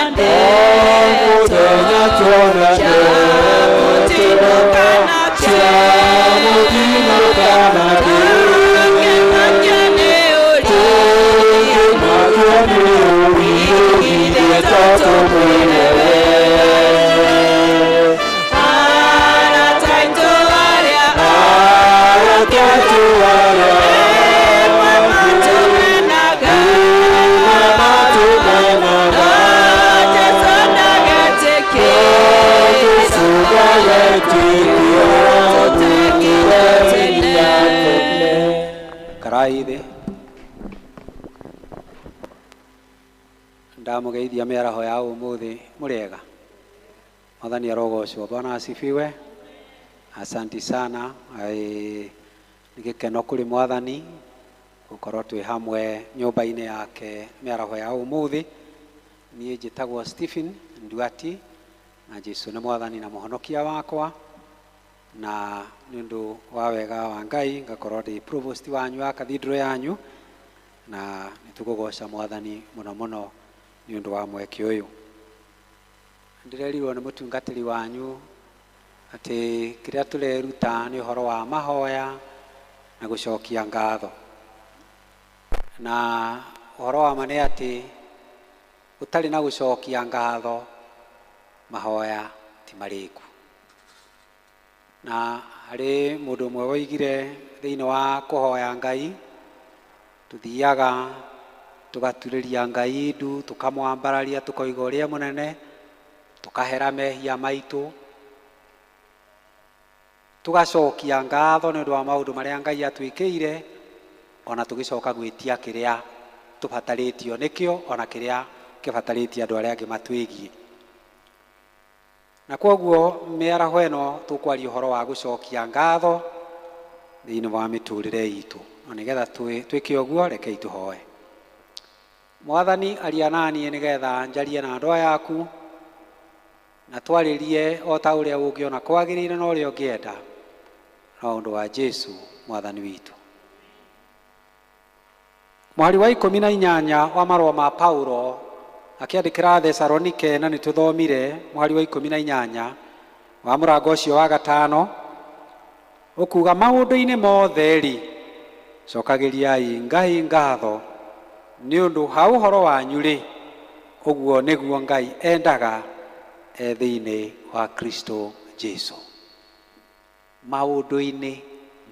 Mũthenya tuona mũtino kana cia mũtino kana kĩmakio nĩ kĩmakio nĩ ũrĩa to tũmwĩre. Ndamũgeithia mĩaraho ya ũmũthĩ mũrĩega. Mwathani arogocwo. Bwana asifiwe. Asanti sana. Nĩ gĩkeno kũrĩ Mwathani gũkorwo twĩ hamwe nyũmba-inĩ yake mĩaraho ya ũmũthĩ. Niĩ njĩtagwo Stephen Nduati na Jesu nĩ Mwathani na mũhonokia wakwa, na nĩ ũndũ wa wega wa Ngai ngakorwo ndĩ provost wanyu wa cathedral yanyu, na nĩ tũkũgoca Mwathani mũno mũno nĩ ũndũ wa mweke ũyũ. Ndĩrerirwo nĩ mũtungatĩri wanyu atĩ kĩrĩa tũreruta nĩ ũhoro wa mahoya na gũcokia ngatho, na ũhoro wa ma nĩ atĩ ũtarĩ na gũcokia ngatho mahoya ti marĩku. Na harĩ mũndũ ũmwe woigire thĩinĩ wa kũhoya Ngai tũthiaga tũgaturĩria Ngai ndu, tũkamwambararia, tũkoiga ũrĩa mũnene, tũkahera mehia maitũ, tũgacokia ngatho nĩ ũndũ wa maũndũ marĩa Ngai atwĩkĩire, ona tũgĩcoka gwĩtia kĩrĩa tũbatarĩtio nĩkĩo, ona kĩrĩa kĩbatarĩtie andũ arĩa angĩ matwĩgiĩ. Na kwoguo mĩaraho ĩno tũkwaria ũhoro wa gũcokia ngatho thĩinĩ wa mĩtũrĩre itũ. Na nĩgetha twĩke ũguo, rekei tũhoe. Mwathani, aria naniĩ nĩgetha njarie na andũ aya aku, na twarĩrie o ta ũrĩa ũngĩona kwagĩrĩire na ũrĩa ũngĩenda, na ũndũ wa Jesu Mwathani witũ. Mũhari wa 18 wa marũa ma Paulo akĩandĩkĩra Thesalonike, na nĩtũthomire mũhari wa 18 wa mũrango ũcio wa 5, ũkuga maũndũ-inĩ mothe rĩ, cokagĩriai Ngai ngatho nĩ ũndũ ha ũhoro wanyu rĩ, ũguo nĩguo Ngai endaga e thĩinĩ wa Kristo Jesu. Maũndũ-inĩ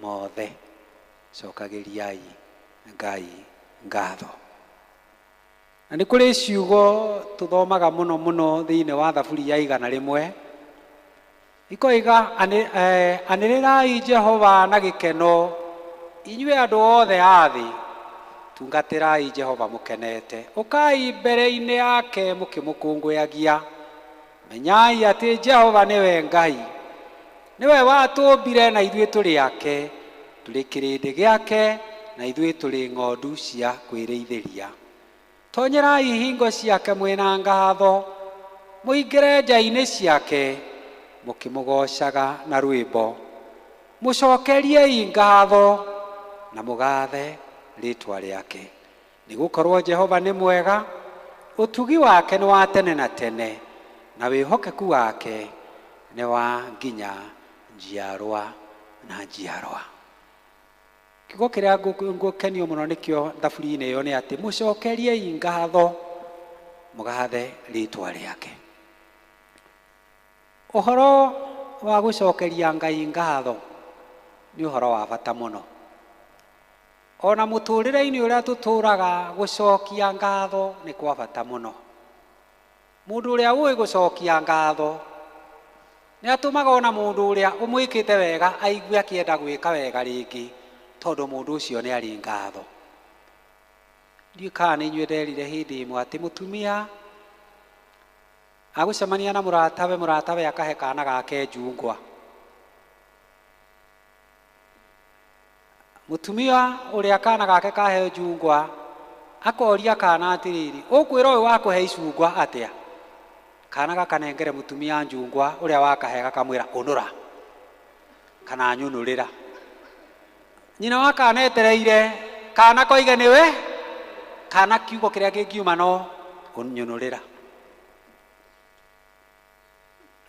mothe cokagĩriai Ngai ngatho. Na nĩ kũrĩ ciugo tũthomaga mũno mũno thĩinĩ wa Thaburi ya 100, ikoiga anĩrĩrai Jehova na gĩkeno, inyuĩ andũ othe a thĩ, tungatĩrai Jehova mũkenete, ũkai mbere-inĩ yake mũkĩmũkũngũyagia. Menyai atĩ Jehova nĩwe Ngai, nĩwe watũmbire na ithuĩ tũrĩ ake, tũrĩ kĩrĩndĩ gĩake na ithuĩ tũrĩ ng'ondu cia kwĩrĩithĩria. Tonyerai hingo ciake mwĩna ngatho, mũingĩre nja-inĩ ciake mũkĩmũgocaga na rwĩmbo. Mũcokeriei ngatho na mũgathe rĩtwa rĩake, nĩgũkorwo Jehova nĩ mwega, ũtugi wake nĩ wa tene na tene, na wĩhokeku wake nĩ wa nginya njiarwa na njiarwa. Kiugo kĩrĩa ngũkenio mũno nĩkĩo thaburi-inĩ ĩyo nĩ atĩ mũcokeriei ngatho, mũgathe rĩtwa rĩake. Ũhoro wa gũcokeria Ngai ngatho nĩ ũhoro wa bata mũno. Ona mũtũrĩre-inĩ ũrĩa tũtũraga, gũcokia ngatho nĩ kwa bata mũno. Mũndũ ũrĩa ũĩ gũcokia ngatho nĩ atũmaga ona mũndũ ũrĩa ũmwĩkĩte wega aigue akĩenda gwĩka wega rĩngĩ, tondũ mũndũ ũcio nĩ arĩ ngatho. Ndiũĩ kana nĩ inyuĩ nderire hĩndĩ ĩmwe atĩ mũtumia agũcemania na mũratawe, mũratawe akahe kana gake njungwa. Mũtumia ũrĩa kana gake kaheo njungwa akoria kana atĩrĩrĩ, ũkwĩra ũyũ wakũhe icungwa atĩa? Kana gakanengere mũtumia njungwa ũrĩa wakahe gakamwĩra ũnũra kana nyũnũrĩra. Nyina wa kana etereire kana koige nĩwe, kana kiugo kĩrĩa kĩngiuma no ũnyũnũrĩra.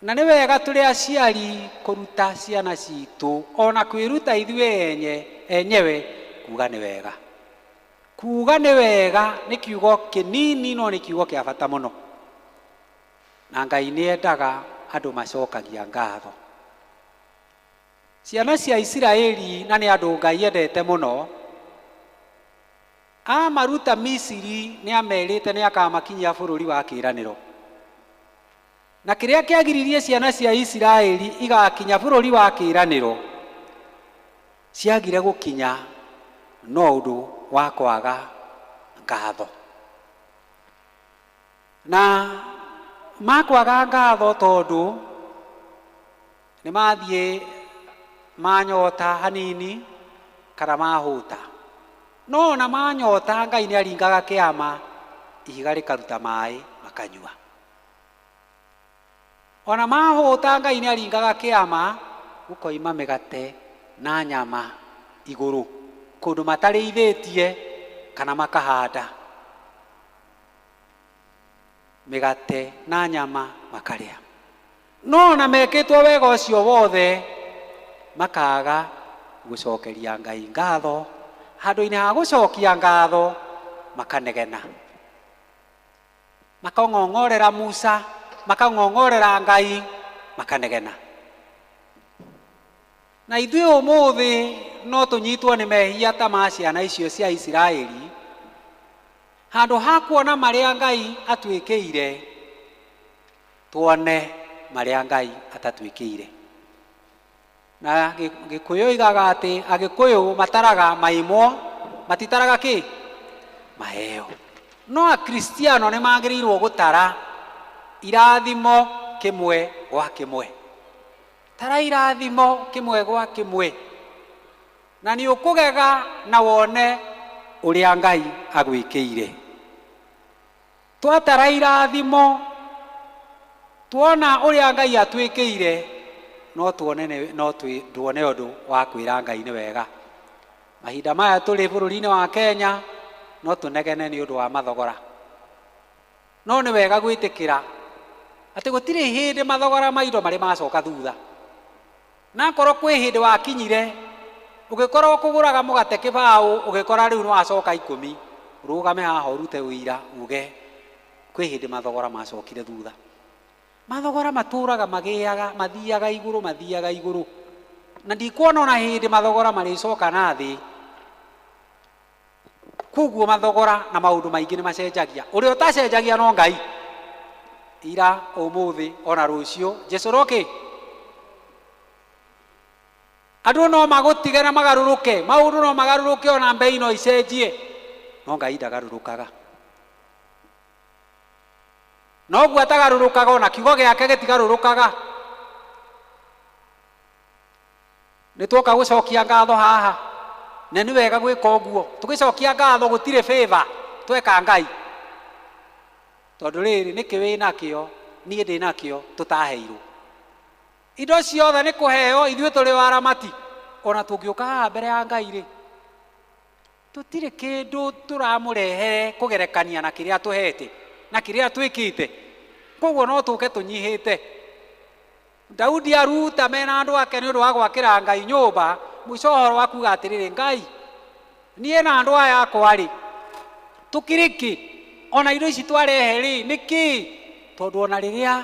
Na nĩ wega tũrĩ aciari kũruta ciana citũ ona kwĩruta ithuĩ enyewe kuga nĩ wega. Kuga nĩ wega nĩ kiugo kĩnini no nĩ kiugo kĩa bata mũno. Na Ngai nĩ endaga andũ macokagia ngatho. Ciana cia Isiraeli na nĩ andũ Ngai endete mũno, amaruta Misiri nĩ amerĩte nĩ akamakinyia bũrũri wa kĩĩranĩro. Na kĩrĩa kĩagiririe ciana cia Isiraeli igakinya bũrũri wa kĩĩranĩro, ciagire gũkinya no ũndũ wa kwaga ngatho. Na makwaga ngatho tondũ nĩ mathiĩ manyota hanini kana mahũta. No ona manyota Ngai nĩ aringaga kĩama, ihiga rĩkaruta maĩ makanyua. Ona mahũta Ngai nĩ aringaga kĩama, gũkoima mĩgate na nyama igũrũ kũndũ matarĩithĩtie kana makahanda mĩgate na nyama makarĩa. No ona mekĩtwo wega ũcio wothe makaga gũcokeria Ngai ngatho. Handũ-inĩ ha gũcokia ngatho makanegena, makang'ong'orera Musa, makang'ong'orera Ngai, makanegena. Na ithuĩ ũmũthĩ no tũnyitwo nĩ mehia ta ma ciana icio cia Isiraeli. Handũ ha kuona marĩa Ngai atwĩkĩire, tuone marĩa Ngai atatwĩkĩire. Na Gĩkũyũ igaga atĩ Agĩkũyũ mataraga maimwo, matitaraga kĩ? Maheo. No Akristiano nĩ magĩrĩirwo gũtara irathimo kĩmwe gwa kĩmwe. Tara irathimo kĩmwe gwa kĩmwe, na nĩ ũkũgega na wone ũrĩa Ngai agwĩkĩire. Twatara irathimo, tuona ũrĩa Ngai atwĩkĩire, no tuone no tuone ũndũ wa kwĩra Ngai nĩ wega. Mahinda maya tũrĩ bũrũri-inĩ wa Kenya, no tũnegene nĩ ũndũ wa mathogora. No nĩ wega gwĩtĩkĩra atĩ gũtirĩ hĩndĩ mathogora ma indo marĩ macoka thutha. Na akorwo kwĩ hĩndĩ wakinyire ũgĩkorwo kũgũraga mũgate kĩbaũ, ũgĩkora rĩu nĩ wacoka 10, ũrũgame haha ũrute ũira uge kwĩ hĩndĩ mathogora macokire thutha. Mathogora matũraga magĩaga, mathiaga igũrũ, mathiaga igũrũ. Na ndikuona ona hĩndĩ mathogora marĩcoka na thĩ. Koguo mathogora na maũndũ maingĩ nĩ macenjagia. Ũrĩa ũtacenjagia no Ngai. Ira, ũmũthĩ, ona rũciũ, Jesũ roke. Andũ no magũtige na magarũrũke, maũndũ no magarũrũke ona mbei no icenjie. No Ngai ndagarũrũkaga. Noguo atagarũrũkaga, ona kiugo gĩake gĩtigarũrũkaga. Nĩ tuoka gũcokia ngatho haha, na nĩ wega gwĩka ũguo. Tũgĩcokia ngatho gũtirĩ favor tweka Ngai. Tondũ rĩrĩ, nĩkĩ wĩ nakĩo, niĩ ndĩ nakĩo, tũtaheirwo. Indo ciothe nĩ kũheo, ithuĩ tũrĩ o aramati. Ona tũngĩũka haha mbere ya Ngai rĩ, tũtirĩ kĩndũ tũramũrehere kũgerekania na kĩrĩa tũhete na kĩrĩa twĩkĩte. Koguo no tũke tũnyihĩte. Daudi aruta mena andũ ake nĩ ũndũ wa gwakĩra Ngai nyũmba, mũico ũhoro wa kuga atĩrĩrĩ, Ngai, niĩ na andũ aya akwa rĩ, tũkĩrĩ kĩ? Ona indo ici twarehe rĩ, nĩ kĩ? Tondũ ona rĩrĩa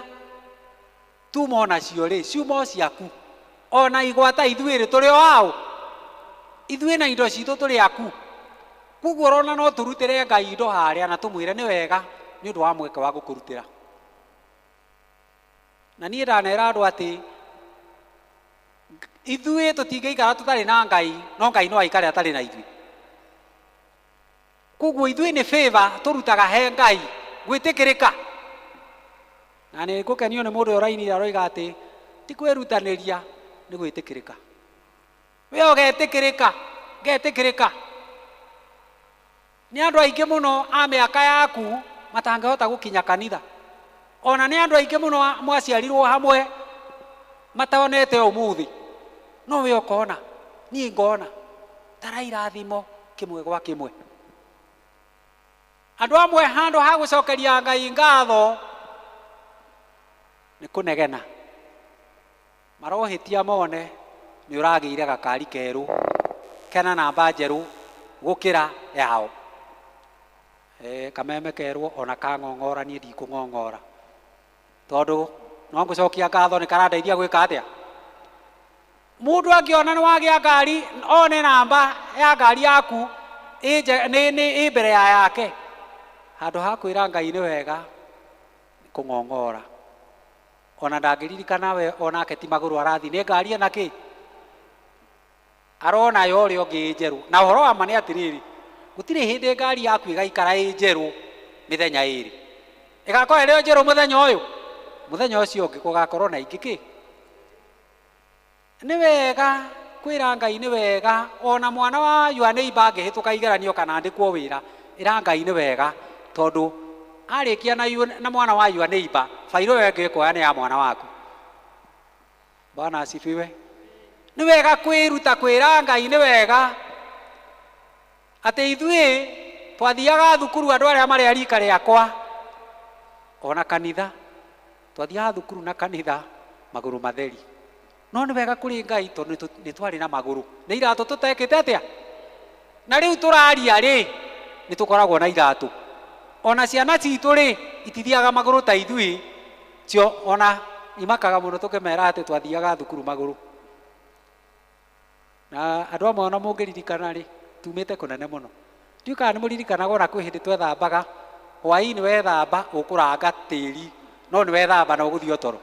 tuma onacio rĩ, ciuma o ciaku. Ona igwata ithuĩ rĩ, tũrĩ o aũ? Ithuĩ na indo citũ tũrĩ aku. Koguo ũrona no tũrutĩre Ngai indo harĩa na tũmwĩre nĩ wega nĩ ũndũ wa mweke wa gũkũrutĩra. Na niĩ ndanera andũ atĩ ithuĩ tũtingĩikara tũtarĩ na Ngai, no Ngai no aikare atarĩ na ithuĩ. Koguo ithuĩ nĩ favor tũrutaga he Ngai gwĩtĩkĩrĩka. Na nĩ ngũkenio nĩ mũndũ ũrĩa ũrainire aroiga atĩ ti kwĩrutanĩria, nĩ gwĩtĩkĩrĩka. We ũgetĩkĩrĩka, ngetĩkĩrĩka. Nĩ andũ aingĩ mũno a mĩaka yaku matangĩhota gũkinya kanitha. Ona nĩ andũ aingĩ mũno mwaciarirwo hamwe matonete ũmũthĩ. No we ũkona, niĩ ngona, tara irathimo kĩmwe gwa kĩmwe. Andũ amwe handũ ha gũcokeria Ngai ngatho nĩ kũnegena. Marohĩtia mone nĩ ũragĩire gakari kerũ kena namba njerũ gũkĩra yao. Kameme kerwo ona kang'ong'ora niĩ ndikũng'ong'ora. Tondũ no ngũcokia ngatho nĩ karandeithia gwĩka atĩa? Mũndũ angĩona nĩ wagĩa ngari, one namba ya ngari yaku ĩ mbere ya yake. Handũ ha kwĩra Ngai nĩ wega, nĩ kũng'ong'ora. Ona ndangĩririkana we onake ti magũrũ arathiĩ, nĩ ngari ena kĩ? Arona ya ũrĩa ũngĩ ĩ njerũ. Na ũhoro wa ma nĩ atĩrĩrĩ, gũtirĩ hĩndĩ ngari yaku ĩgaikara ĩ njerũ mĩthenya ĩrĩ. Ĩgakorwo ĩrĩ o njerũ mũthenya ũyũ, mũthenya ũcio ũngĩ gũgakorwo na ingĩ kĩ. Nĩ wega kwĩra Ngai nĩ wega, ona mwana wa your neighbor angĩhĩtũka igeranio kana andĩkwo wĩra, ĩra Ngai nĩ wega, tondũ arĩkia na mwana wa your neighbor, bairũ ĩyo ĩngĩ ĩkuoya nĩ ya mwana waku. Bwana asifiwe. Nĩ wega kwĩruta kwĩra Ngai nĩ wega, atĩ ithuĩ twathiaga thukuru andũ arĩa marĩ a rika rĩakwa, ona kanitha twathiaga thukuru na kanitha magũrũ matheri. No nĩ wega kũrĩ Ngai tondũ nĩ twarĩ na magũrũ, nĩ iratũ tũtekĩte atĩa? Na rĩu tũraria rĩ, nĩ tũkoragwo na iratũ. Ona ciana citũ rĩ, itithiaga magũrũ ta ithuĩ, cio ona imakaga mũno tũkĩmera atĩ twathiaga thukuru magũrũ. Na andũ amwe ona mũngĩririkana rĩ, tumĩte kũnene mũno. Ndiũĩ kana nĩ mũririkanaga ona kwĩ hĩndĩ twethambaga, hwaĩ-inĩ wethamba ũkũranga tĩri, no nĩ wethamba na ũgũthiĩ o toro.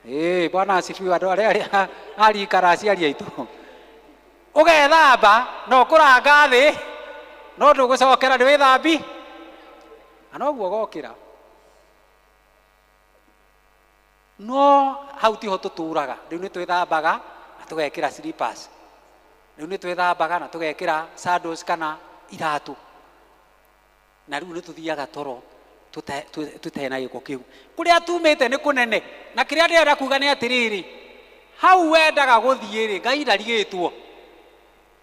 Ĩĩ, Bwana asifiwe. Andũ arĩa a rika ra aciari aitũ, ũgethamba na ũkũranga thĩ, no ndũgũcokera nĩ wĩthambi, na noguo ũgokĩra. No hau tiho tũtũraga, rĩu nĩ twĩthambaga na tũgekĩra slippers, rĩu nĩ twĩthambaga na tũgekĩra sandals kana iratũ, na rĩu nĩ tũthiaga toro tũtarĩ na gĩko kĩu. Kũrĩa tumĩte nĩ kũnene, na kĩrĩa ndĩrenda kuga nĩ atĩrĩrĩ, hau wendaga gũthiĩ rĩ, Ngai ndarigĩtwo.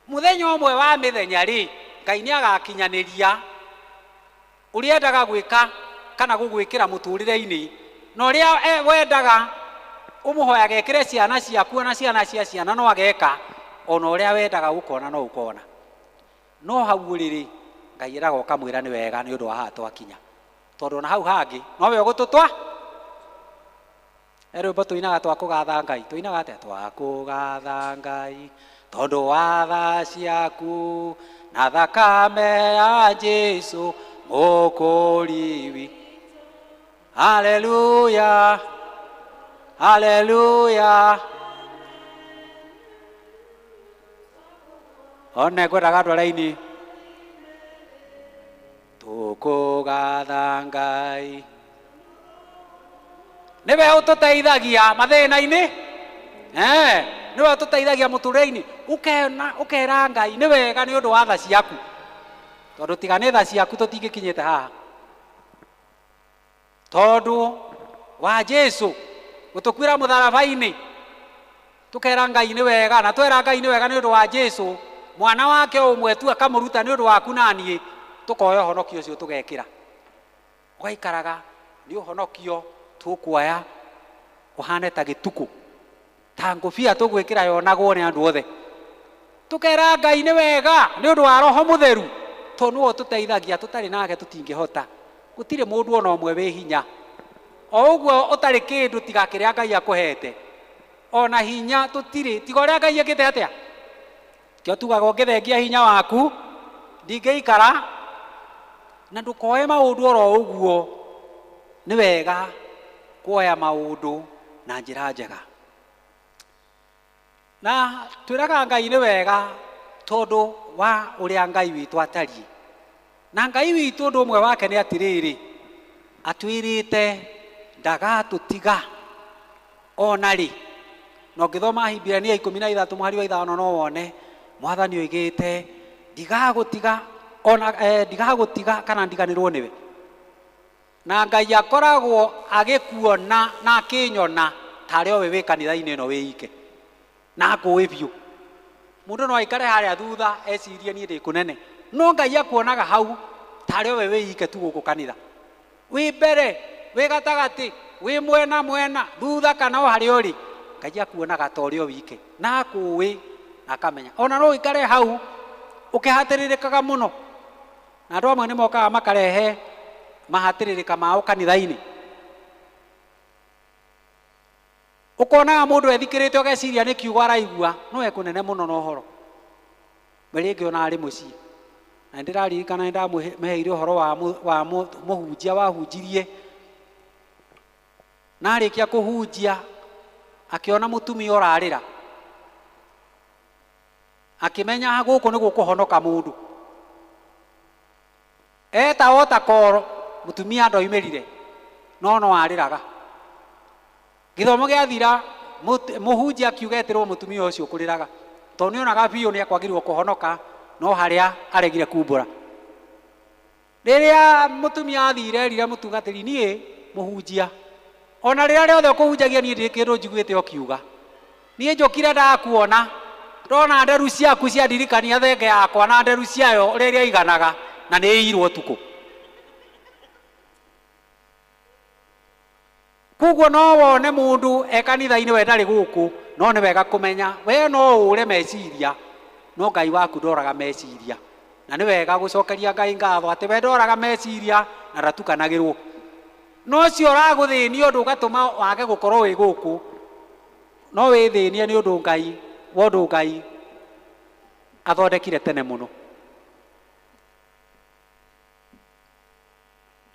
Mũthenya ũmwe wa mĩthenya rĩ, Ngai nĩ agakinyanĩria ũrĩa endaga gwĩka kana gũgwĩkĩra mũtũrĩre-inĩ, na ũrĩa wendaga ũmũhoyaga ekĩre ciana ciaku na ciana cia ciana no ageka, ona ũrĩa wendaga gũkona no ũkona. No hau ũrĩ rĩ, Ngai endaga ũkamwĩra nĩ wega nĩ ũndũ wa haha twakinya, tondũ ona hau hangĩ nowe ũgũtũtwa. He rwĩmbo tũinaga twa kũgatha Ngai, tũinaga atĩa? Twa kũgatha Ngai tondũ wa tha ciaku na thakame ya Jesu mũkũri witũ. Haleluya, haleluya. One ngwendaga andũ arĩa tũkũgatha Ngai nĩwe ũtũteithagia mathĩna-inĩ, nĩwe ũtũteithagia mũtũrĩre-inĩ. Ũkera Ngai nĩ wega nĩ ũndũ wa tha ciaku, tondũ tiga nĩ tha ciaku tũtingĩkinyĩte haha. Tondũ wa Jesu gũtũkuĩra mũtharaba-inĩ, tũkera Ngai nĩ wega, na twera Ngai nĩ wega nĩ ũndũ wa Jesu, mwana wake ũmwe tu akamũruta nĩ ũndũ waku na niĩ, tũkoya ũhonokio ũcio tũgekĩra. Ũgaikaraga nĩ ũhonokio tũkuoya ũhane ta gĩtukũ, ta ngũbia tũgwĩkĩra yonagwo nĩ andũ othe. Tũkera Ngai nĩ wega nĩ ũndũ wa Roho Mũtheru, tondũ nĩwe ũtũteithagia, tũtarĩ nake tũtingĩhota. Gũtirĩ mũndũ ona ũmwe wĩ hinya, o ũguo ũtarĩ kĩndũ tiga kĩrĩa Ngai akũhete, ona hinya tũtirĩ tiga ũrĩa Ngai ekĩte atĩa. Kĩo tugaga ũngĩthengia hinya waku ndingĩikara, na ndũkoe maũndũ oro ũguo. Nĩ wega kuoya maũndũ na njĩra njega, na twĩraga Ngai nĩ wega tondũ wa ũrĩa Ngai witũ atariĩ. Na Ngai witũ ũndũ ũmwe wake nĩ atĩrĩrĩ, atwĩrĩte ndagatũtiga ona rĩ. Na ũngĩthoma Ahibirania 13 mũhari wa 5 no wone Mwathani oigĩte ndigagũtiga ona ndigagũtiga kana ndiganĩrwo nĩwe. Na Ngai akoragwo agĩkuona na akĩnyona tarĩ o we wĩ kanitha-inĩ ĩno wĩ ike, na akũĩ biũ. Mũndũ no aikare harĩa thutha ecirie niĩ ndĩ kũnene, no Ngai akuonaga hau tarĩ o we wĩ ike tu gũkũ kanitha, wĩ mbere, wĩ gatagatĩ, wĩ mwena mwena, thutha kana o harĩa ũrĩ, Ngai akuonaga ta ũrĩ o wike, na akũĩ na akamenya. Ona no ũikare hau ũkĩhatĩrĩrĩkaga mũno, na andũ amwe nĩ mokaga makarehe mahatĩrĩrĩka mao kanitha-inĩ. Ũkonaga mũndũ ethikĩrĩte ũgeciria nĩ kiugo araigua, no ekũnene mũno na ũhoro. We rĩngĩ ona arĩ mũciĩ. Na nĩndĩraririkana nĩndamũheire ũhoro wa mũhunjia wahunjirie, na arĩkia kũhunjia akĩona mũtumia ũrarĩra, akĩmenya gũkũ nĩ gũkũhonoka mũndũ. Eta ota koro Mũtumia ndoimĩrire no no arĩraga. Gĩthomo gĩathira mũhunjia akiuga etĩrwo mũtumia ũcio ũkũrĩraga tondũ nĩonaga biũ nĩ akwagĩrĩirwo kũhonoka no harĩa aregire kumbũra. Rĩrĩa mũtumia athire erire mũtungatĩri, niĩ mũhunjia ona rĩrĩa rĩothe ũkũhunjagia niĩ ndirĩ kĩndũ njiguĩte ũkiuga, niĩ njũkire ndakuona ndona nderu ciaku ciandirikania thenge yakwa na nderu ciayo ũrĩa ĩrĩa na nĩ ĩirwo ũtukũ. Koguo no wone mũndũ e kanitha-inĩ we ndarĩ gũkũ, no nĩ wega kũmenya we no ũre meciria no Ngai waku ndoraga meciria, na nĩ wega gũcokeria Ngai ngatho atĩ we ndoraga meciria na ndatukanagĩrwo. No ũcio ũragũthĩnia ũndũ ũgatũma wage gũkorwo wĩ gũkũ, no wĩthĩnie nĩ ũndũ Ngai wa ũndũ Ngai athondekire tene mũno.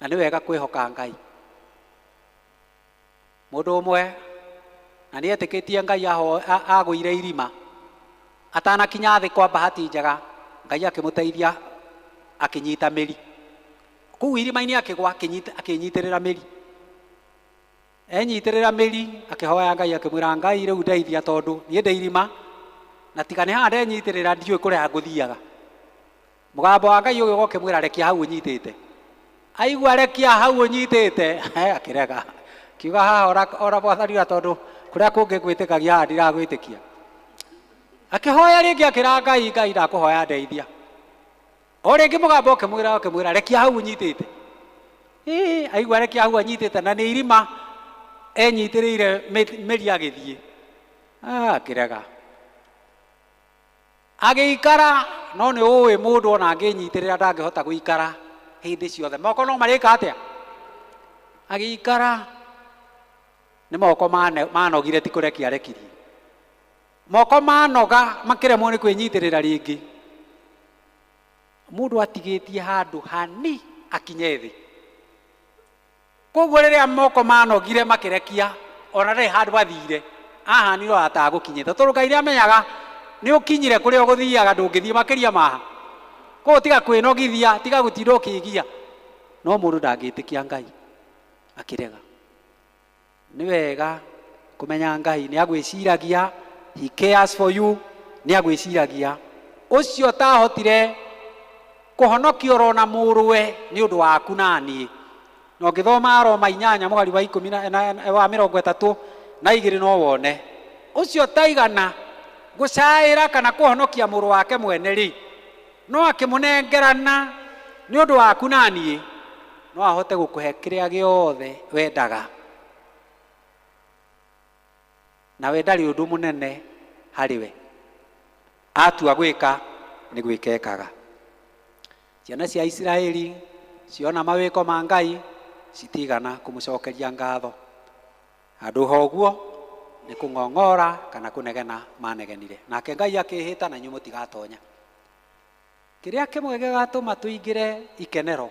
Na nĩ wega kwĩhoka Ngai. Mũndũ ũmwe na nĩ etĩkĩtie Ngai agũire irima atanakinya thĩ kwa bahati njega Ngai akĩmũteithia akĩnyita mĩri kũu irima-inĩ, akĩgwa akĩnyitĩrĩra mĩri, enyitĩrĩra mĩri akĩhoya Ngai akĩmwĩra Ngai rĩu ndeithia tondũ niĩ ndĩ irima na tiga nĩ haha ndenyitĩrĩra ndiũĩ kũrĩa ngũthiaga. Mũgambo wa Ngai ũgĩũka ũkĩmwĩra rekia hau ũnyitĩte. Aigua rekia hau ũnyitĩte akĩrega kiuga haha ora mwathani ũrĩa tondũ kũrĩa kũngĩ ngwĩtĩkagia haha ndiragwĩtĩkia. Akĩhoya rĩngĩ akĩra Ngai, Ngai ndakũhoya ndeithia. O rĩngĩ mũgambo ũkĩmwĩra rekia hau ũnyitĩte. Aigua rekia hau anyitĩte na nĩ irima enyitĩrĩire mĩri agĩthiĩ. Akĩrega agĩikara, no nĩ ũĩ mũndũ ona angĩnyitĩrĩra ndangĩhota gũikara hĩndĩ ciothe, moko no marĩka atĩa? Agĩikara nĩ moko manogire ti kũrekia arekirie, moko manoga makĩremwo nĩ kwĩnyitĩrĩra rĩngĩ. Mũndũ atigĩtie handũ hani akinye thĩ. Koguo rĩrĩa moko manogire makĩrekia ona ndarĩ handũ athire, ahanire o atagũkinyĩte tondũ Ngai nĩamenyaga nĩ ũkinyire kũrĩa ũgũthiaga ndũngĩthiĩ makĩria maha. Koguo tiga kwĩnogithia, tiga gũtinda ũkĩgia. No mũndũ ndangĩtĩkia Ngai akĩrega. Nĩ wega kũmenya Ngai nĩ agwĩciragia, he cares for you, nĩ agwĩciragia. Ũcio ũtahotire kũhonokia orona mũrũwe nĩ ũndũ waku na niĩ. Na ũngĩthoma Roma 8 mũhari wa 10 wa 32 no wone ũcio taigana gũcaĩra kana kũhonokia mũrũ wake mwene rĩ, no akĩmũnengerana nĩ ũndũ waku na niĩ, no ahote gũkũhe kĩrĩa gĩothe wendaga. Nawe ndarĩ ũndũ mũnene harĩ we, atua gwĩka nĩ gwĩka ekaga. Ciana cia Isiraeli ciona mawĩko ma Ngai citigana kũmũcokeria ngatho. Handũ ha ũguo nĩ kũng'ong'ora kana kũnegena manegenire, nake Ngai akĩĩhĩta na inyuĩ mũtigatonya. Kĩrĩa kĩmwe gĩgatũma tũingĩre ikenero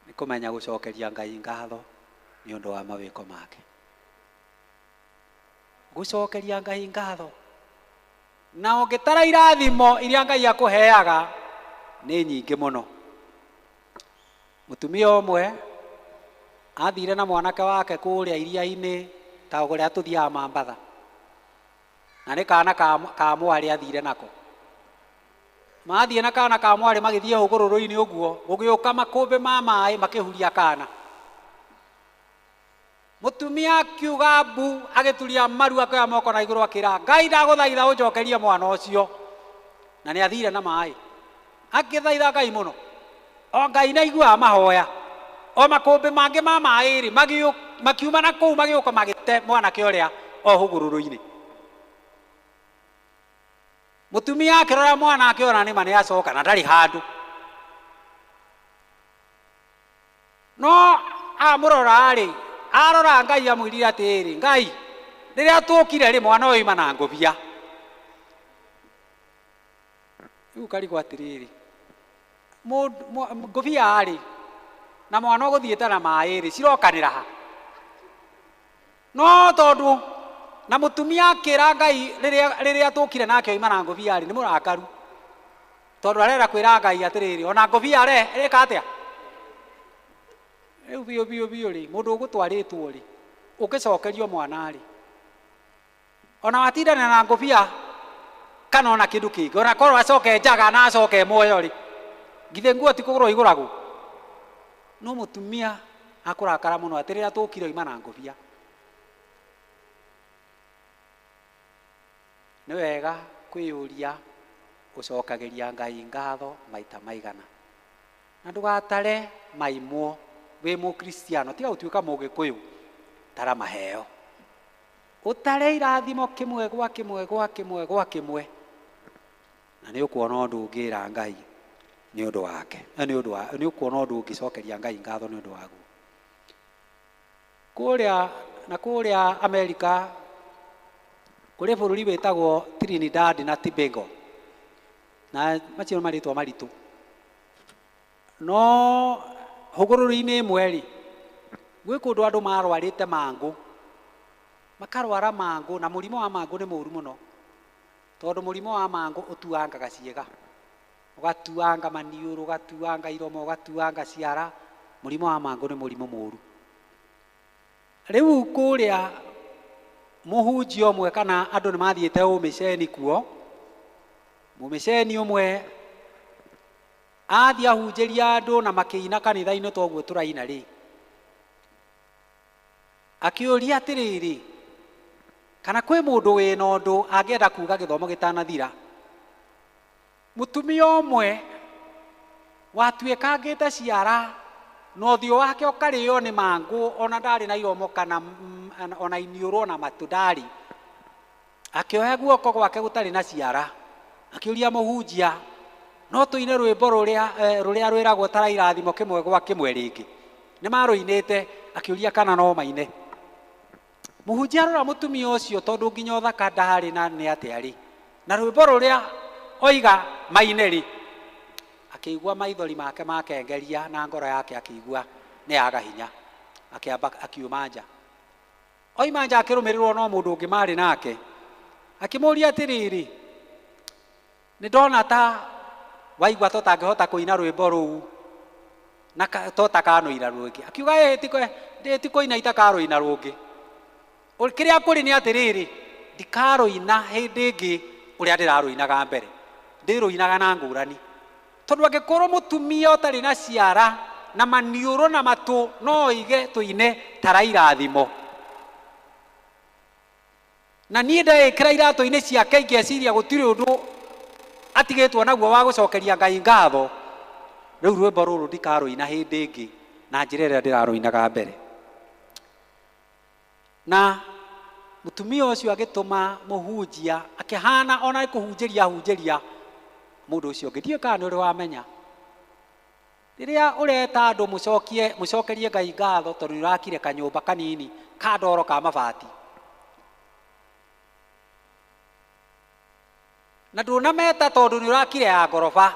nĩ kũmenya gũcokeria Ngai ngatho nĩ ũndũ wa mawĩko make. Gũcokeria Ngai ngatho na ũngĩtara irathimo iria Ngai akũheaga nĩ nyingĩ mũno. Mũtumia ũmwe athire na mwanake wake kũrĩa iria-inĩ ta ũrĩa tũthiaga Mambatha, na nĩ kana ka mwarĩ athire nako. Mathiĩ na kana ka mwarĩ magĩthiĩ hũgũrũrũ-inĩ ũguo, gũgĩũka makũmbĩ ma maĩ makĩhuria kana. Mũtumia akiuga mbu, agĩturia maru akĩoya moko na igũrũ akĩra Ngai ndagũthaitha ũnjokerie mwana ũcio. Na nĩ athire na maĩ akĩthaitha Ngai mũno, o Ngai nĩ aiguaga mahoya. O makũmbĩ mangĩ ma maĩ rĩ makiuma na kũu magĩũka magĩte mwanake ũrĩa o hũgũrũrũ-inĩ. Mũtumia akĩrora mwana akĩona nĩ ma nĩ acoka na ndarĩ handũ. No amũrora rĩ, arora Ngai amwĩrire atĩrĩrĩ, Ngai rĩrĩa tũkire rĩ mwana ũyũ oima na ngũbia. Rĩu karigwo atĩrĩrĩ, ngũbia rĩ na mwana ũgũthiĩte na maĩ rĩ cirokanĩra ha? No tondũ na mũtumia akĩra Ngai rĩrĩa tũkire nake oima na ngũbia rĩ nĩ mũrakaru, tondũ arenda kwĩra Ngai atĩrĩrĩ, ona ngũbia rĩ ĩrĩka atĩa? Rĩu biũ biũ biũ rĩ, mũndũ ũgũtwarĩtwo rĩ, ũngĩcokerio mwana rĩ, ona watindana na ngũbia kana ona kĩndũ kĩngĩ, ona korwo acoke njaga na acoke muoyo rĩ, githĩ nguo ti kũgũrwo igũragwo? No mũtumia akũrakara mũno atĩ rĩrĩa tũkire oima na ngũbia. Nĩ wega kwĩyũria ũcokagĩria Ngai ngatho maita maigana, na ndũgatare maimwo wĩ mũkristiano, tiga gũtuĩka mũgĩkũyũ, tara maheo, ũtare irathimo kĩmwe gwa kĩmwe gwa kĩmwe gwa kĩmwe, na nĩ ũkuona ũndũ ũngĩra Ngai nĩ ũndũ wake, nĩ ũndũ wa, nĩ ũkuona ũndũ ũngĩcokeria Ngai ngatho nĩ ũndũ waguo. Kũrĩa na kũrĩa Amerika kũrĩ bũrũri wĩtagwo Trinidad na Tobago, na macio nĩ marĩtwa maritũ, no hũgũrũrũ-inĩ ĩmwe rĩ, gwĩ kũndũ andũ marwarĩte mangũ, makarwara mangũ, na mũrimũ wa mangũ nĩ mũũru mũno, tondũ mũrimũ wa mangũ ũtuangaga ciĩga, ũgatuanga maniũrũ, ũgatuanga iromo, ũgatuanga ciara. Mũrimũ wa mangũ nĩ mũrimũ mũũru. Rĩu kũrĩa mũhunjia ũmwe kana andũ nĩ mathiĩte ũmĩceni kuo, mũmĩceni ũmwe athiĩ ahunjĩria andũ na makĩina kanitha-inĩ toguo tũraina rĩ, akĩũria atĩrĩrĩ, kana kwĩ mũndũ wĩna ũndũ angĩenda kuga gĩthomo gĩtanathira. Mũtumia ũmwe watuĩkangĩte ciara na ũthiũ wake ũkarĩo nĩ mangũ, ona ndarĩ na iromo kana ona iniũrũ ona matũ ndarĩ, akĩoya guoko gwake gũtarĩ na ciara, akĩũria mũhunjia, no tũine rwĩmbo rũrĩa rũrĩa rwĩragwo tara irathimo kĩmwe gwa kĩmwe rĩngĩ. Nĩ marũinĩte, akĩũria kana no maine. Mũhunjia arora mũtumia ũcio tondũ nginya ũthaka ndarĩ na nĩ atĩa rĩ, na rwĩmbo rũrĩa oiga maine rĩ, akĩigua maithori make makengeria na ngoro yake akĩigua nĩ yaga hinya, akĩamba akiuma nja. Oima nja akĩrũmĩrĩrwo no mũndũ ũngĩ marĩ nake, akĩmũũria atĩrĩrĩ, nĩ ndona ta waigua ta ũtangĩhota kũina rwĩmbo rũu na to takanũina rũngĩ. Akiuga ĩ ti kũina itakarũina rũngĩ, kĩrĩa kũrĩ nĩ atĩrĩrĩ, ndikarũina hĩndĩ ĩngĩ ũrĩa ndĩrarũinaga mbere, ndĩrũinaga na ngũrani, tondũ angĩkorwo mũtumia ũtarĩ na ciara na maniũrũ na matũ no oige tũine tara irathimo, na niĩ ndeĩkĩra iratũ-inĩ ciake ingĩeciria gũtirĩ ũndũ atigĩtwo naguo wa gũcokeria Ngai ngatho, rĩu rwĩmbo rũrũ ndikarũina hĩndĩ ĩngĩ na njĩra ĩrĩa ndĩrarũinaga mbere. Na mũtumia ũcio agĩtũma mũhunjia akĩhana ona kũhunjĩria ahunjĩria mũndũ ũcio ũngĩ. Ndiũĩ kana nĩ ũrĩ wamenya rĩrĩa ũreta andũ mũcokie mũcokerie Ngai ngatho tondũ nĩ ũrakire kanyũmba kanini ka ndoro ka mabati, na ndũnameta tondũ nĩ ũrakire ya ngoroba,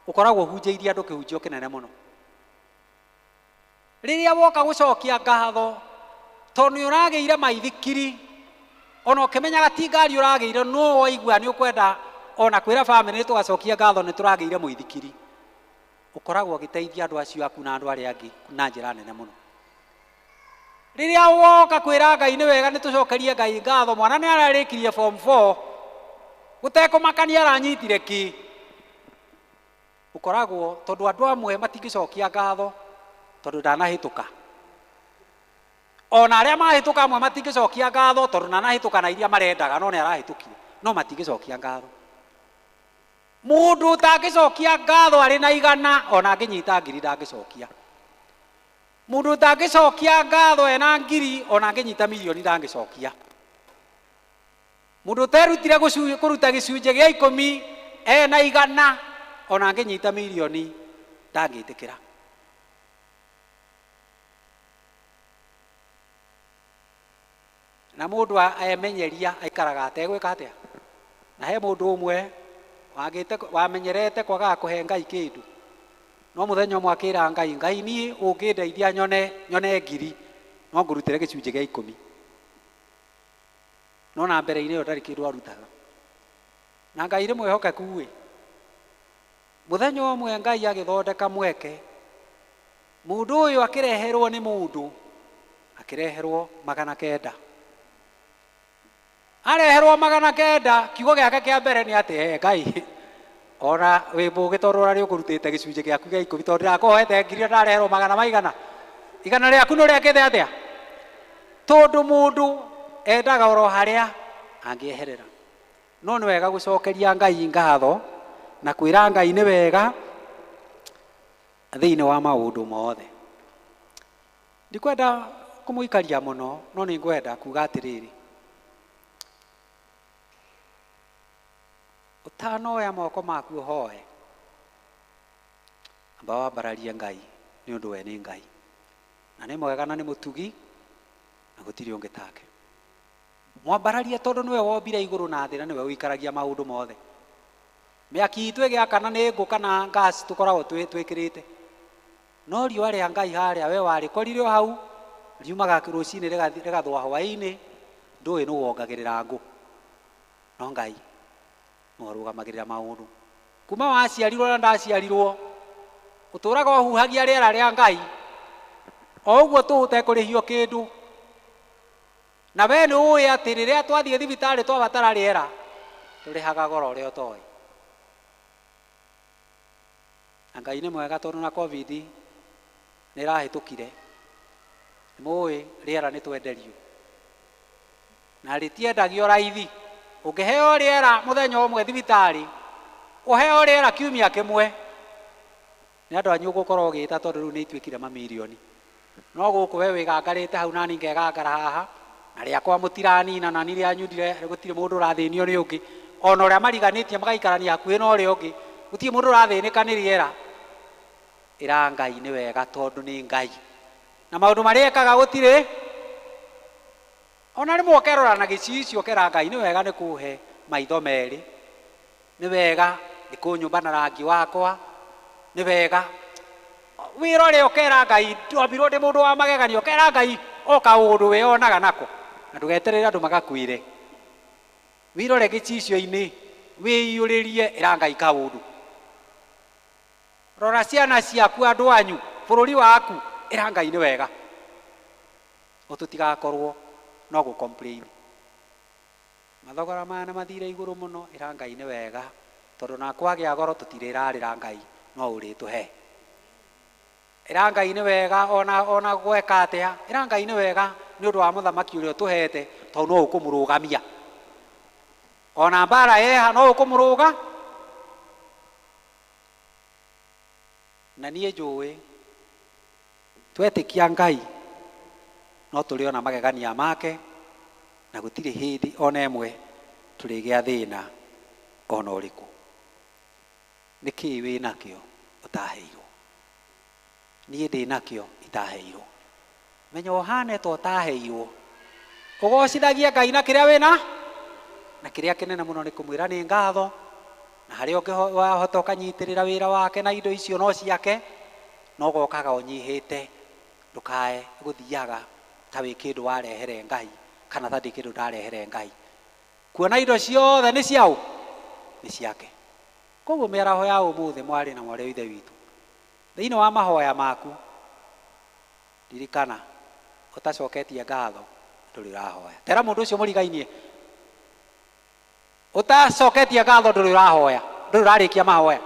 ũkoragwo ũhunjĩirie andũ kĩhunjio kĩnene mũno. Rĩrĩa woka gũcokia ngatho tondũ nĩ ũragĩire maithikiri, ona ũkĩmenyaga ti ngari ũragĩire, no waigua nĩ ũkwenda ona kwĩra bamĩrĩ nĩ tũgacokia ngatho nĩ tũragĩire mũithikiri, ũkoragwo ũgĩteithia andũ acio aku na andũ arĩa angĩ na njĩra nene mũno. Rĩrĩa woka kwĩra Ngai nĩ wega nĩ tũcokerie Ngai ngatho, mwana nĩ ararĩkirie form 4 gũtekũmakania aranyitire kĩ, ũkoragwo tondũ andũ amwe matingĩcokia ngatho tondũ ndanahĩtũka, ona arĩa mahĩtũka amwe matingĩcokia ngatho tondũ ndanahĩtũka na iria marendaga, no nĩ arahĩtũkire, no matingĩcokia ngatho. Mũndũ ũtangĩcokia ngatho arĩ na igana ona angĩnyita ngiri ndangĩcokia. Mũndũ ũtangĩcokia ngatho ena ngiri ona angĩnyita mirioni ndangĩcokia. Mũndũ ũterutire kũruta gĩcunjĩ gĩa ikũmi ena igana ona angĩnyita mirioni ndangĩtĩkĩra. Na mũndũ emenyeria aikaraga ategwĩka atĩa. Na he mũndũ ũmwe wamenyerete kwagaga kũhe Ngai kĩndũ, no mũthenya ũmwe akĩra Ngai, Ngai niĩ ũngĩndeithia nyone ngiri no ngũrutĩre gĩcunjĩ gĩa ikũmi. No na mbere-inĩ ĩyo ndarĩ kĩndũ arutaga. Na Ngai nĩ mwĩhokeku ĩ. Mũthenya ũmwe Ngai agĩthondeka mweke, Mũndũ ũyũ akĩreherwo nĩ mũndũ, akĩreherwo 900. Areherwo 900, kiugo gĩake kĩa mbere nĩ atĩ he Ngai, ona wĩ mũũgĩ tondũ ũrĩa ũkũrutĩte gĩcunjĩ gĩaku gĩa 10 tondũ ndĩrakũhoete ngiri ndareherwo magana maigana. Igana rĩaku nĩ ũrĩakĩte atĩa? Tondũ mũndũ endaga oro harĩa angĩeherera. No nĩ wega gũcokeria Ngai ngatho na kwĩra Ngai nĩ wega thĩinĩ wa maũndũ mothe. Ndikwenda kũmũikaria mũno, no nĩ ngwenda kuga atĩrĩrĩ, ũtanoya moko maku ũhoe, amba wambararie Ngai nĩ ũndũ we nĩ Ngai, na nĩ mwega na nĩ mũtugi na gũtirĩ ũngĩ take. Mwambararie tondũ nĩwe wombire igũrũ na thĩ na nĩwe ũikaragia maũndũ mothe. Mĩaki itũ ĩgĩakana nĩ ngũ kana gas tũkoragwo twĩkĩrĩte, no riũa rĩa Ngai harĩa we warĩkorire o hau, riumaga rũcinĩ rĩgathũa hwaĩ-inĩ, ndũĩ nũ wongagĩrĩra ngũ, no Ngai nĩwe ũrũgamagĩrĩra maũndũ. Kuma waciarirwo na ndaciarirwo, ũtũraga ũhuhagia rĩera rĩa Ngai o ũguo tũhũ ũtekũrĩhio kĩndũ. Na we nĩ ũĩ atĩ rĩrĩa twathiĩ thibitarĩ twabatara rĩera, tũrĩhaga goro ũrĩa ũtoĩ. Na Ngai nĩ mwega tondũ na COVID nĩ ĩrahĩtũkire, nĩ mũĩ rĩera nĩ twenderio na rĩtiendagio raithi. Ũngĩheo rĩera mũthenya ũmwe thibitarĩ, ũheo rĩera kiumia kĩmwe, nĩ andũ anyu ũgũkorwo ũgĩta tondũ rĩu nĩ ituĩkire mamirioni. No gũkũ we wĩgangarĩte hau nani ngegangara haha, na rĩakwa mũtiranina na ni rĩanyu gũtirĩ mũndũ ũrathĩnio nĩ ũngĩ. Ona ũrĩa mariganĩtie magaikarania hakuhĩ na ũrĩa ũngĩ, gũtirĩ mũndũ ũrathĩnĩka nĩ rĩera. Ĩra Ngai nĩ wega tondũ nĩ Ngai, na maũndũ marĩa ekaga gũtirĩ. Ona rĩmwe ũkerora na gĩcicio ũkera Ngai nĩ wega nĩ kũhe maitho merĩ, nĩ wega nĩ kũnyũmba na rangi wakwa, nĩ wega wĩrore ũkera Ngai ndombirwo ndĩ mũndũ wa magegania, ũkera Ngai o kaũndũ wĩyonaga nako, na ndũgeterere andũ magakwĩre. Wĩrore gĩcicio-inĩ, wĩiyũrĩrie, ĩra Ngai kaũndũ. Rora ciana ciaku, andũ anyu, bũrũri waku, ĩra Ngai nĩ wega. Tũtigakorwo no gũ complain. Mathogora maya nĩ mathire igũrũ mũno, ĩra Ngai nĩ wega tondũ na kwagĩa goro tũtirĩrarĩra Ngai no ũrĩtũhe. Ĩra Ngai nĩ wega ona gweka atĩa, ĩra Ngai nĩ wega nĩ ũndũ wa mũthamaki ũrĩa ũtũhete tondũ no ũkũmũrũgamia. Ona mbara yeha no ũkũmũrũga. Na niĩ njũĩ twetĩkia Ngai no tũrĩona magegania make, na gũtirĩ hĩndĩ ona ĩmwe tũrĩgĩa thĩna ona ũrĩkũ. Nĩ kĩĩ wĩ nakĩo ũtaheirwo? Niĩ ndĩ nakĩo itaheirwo. Menya ũhane ta ũtaheirwo, ũgocithagie Ngai na kĩrĩa wĩna, na kĩrĩa kĩnene mũno nĩ kũmwĩra nĩ ngatho, na harĩa ũngĩhota ũkanyitĩrĩra wĩra wake na indo icio no ciake, no gokaga ũnyihĩte, ndũkae gũthiaga ta wĩ kĩndũ warehere Ngai kana ta ndĩ kĩndũ ndarehere Ngai. Kuona indo ciothe nĩ ciaũ? Nĩ ciake. Koguo mĩaraho ya ũmũthĩ mwarĩ na mwarĩ wa Ithe witũ, thĩinĩ wa mahoya maku ririkana ũtacoketie ngatho ndũrĩ ũrahoya. Tera mũndũ ũcio mũrigainie, ũtacoketie ngatho ndũrĩ ũrahoya, ndũrĩ ũrarĩkia mahoya.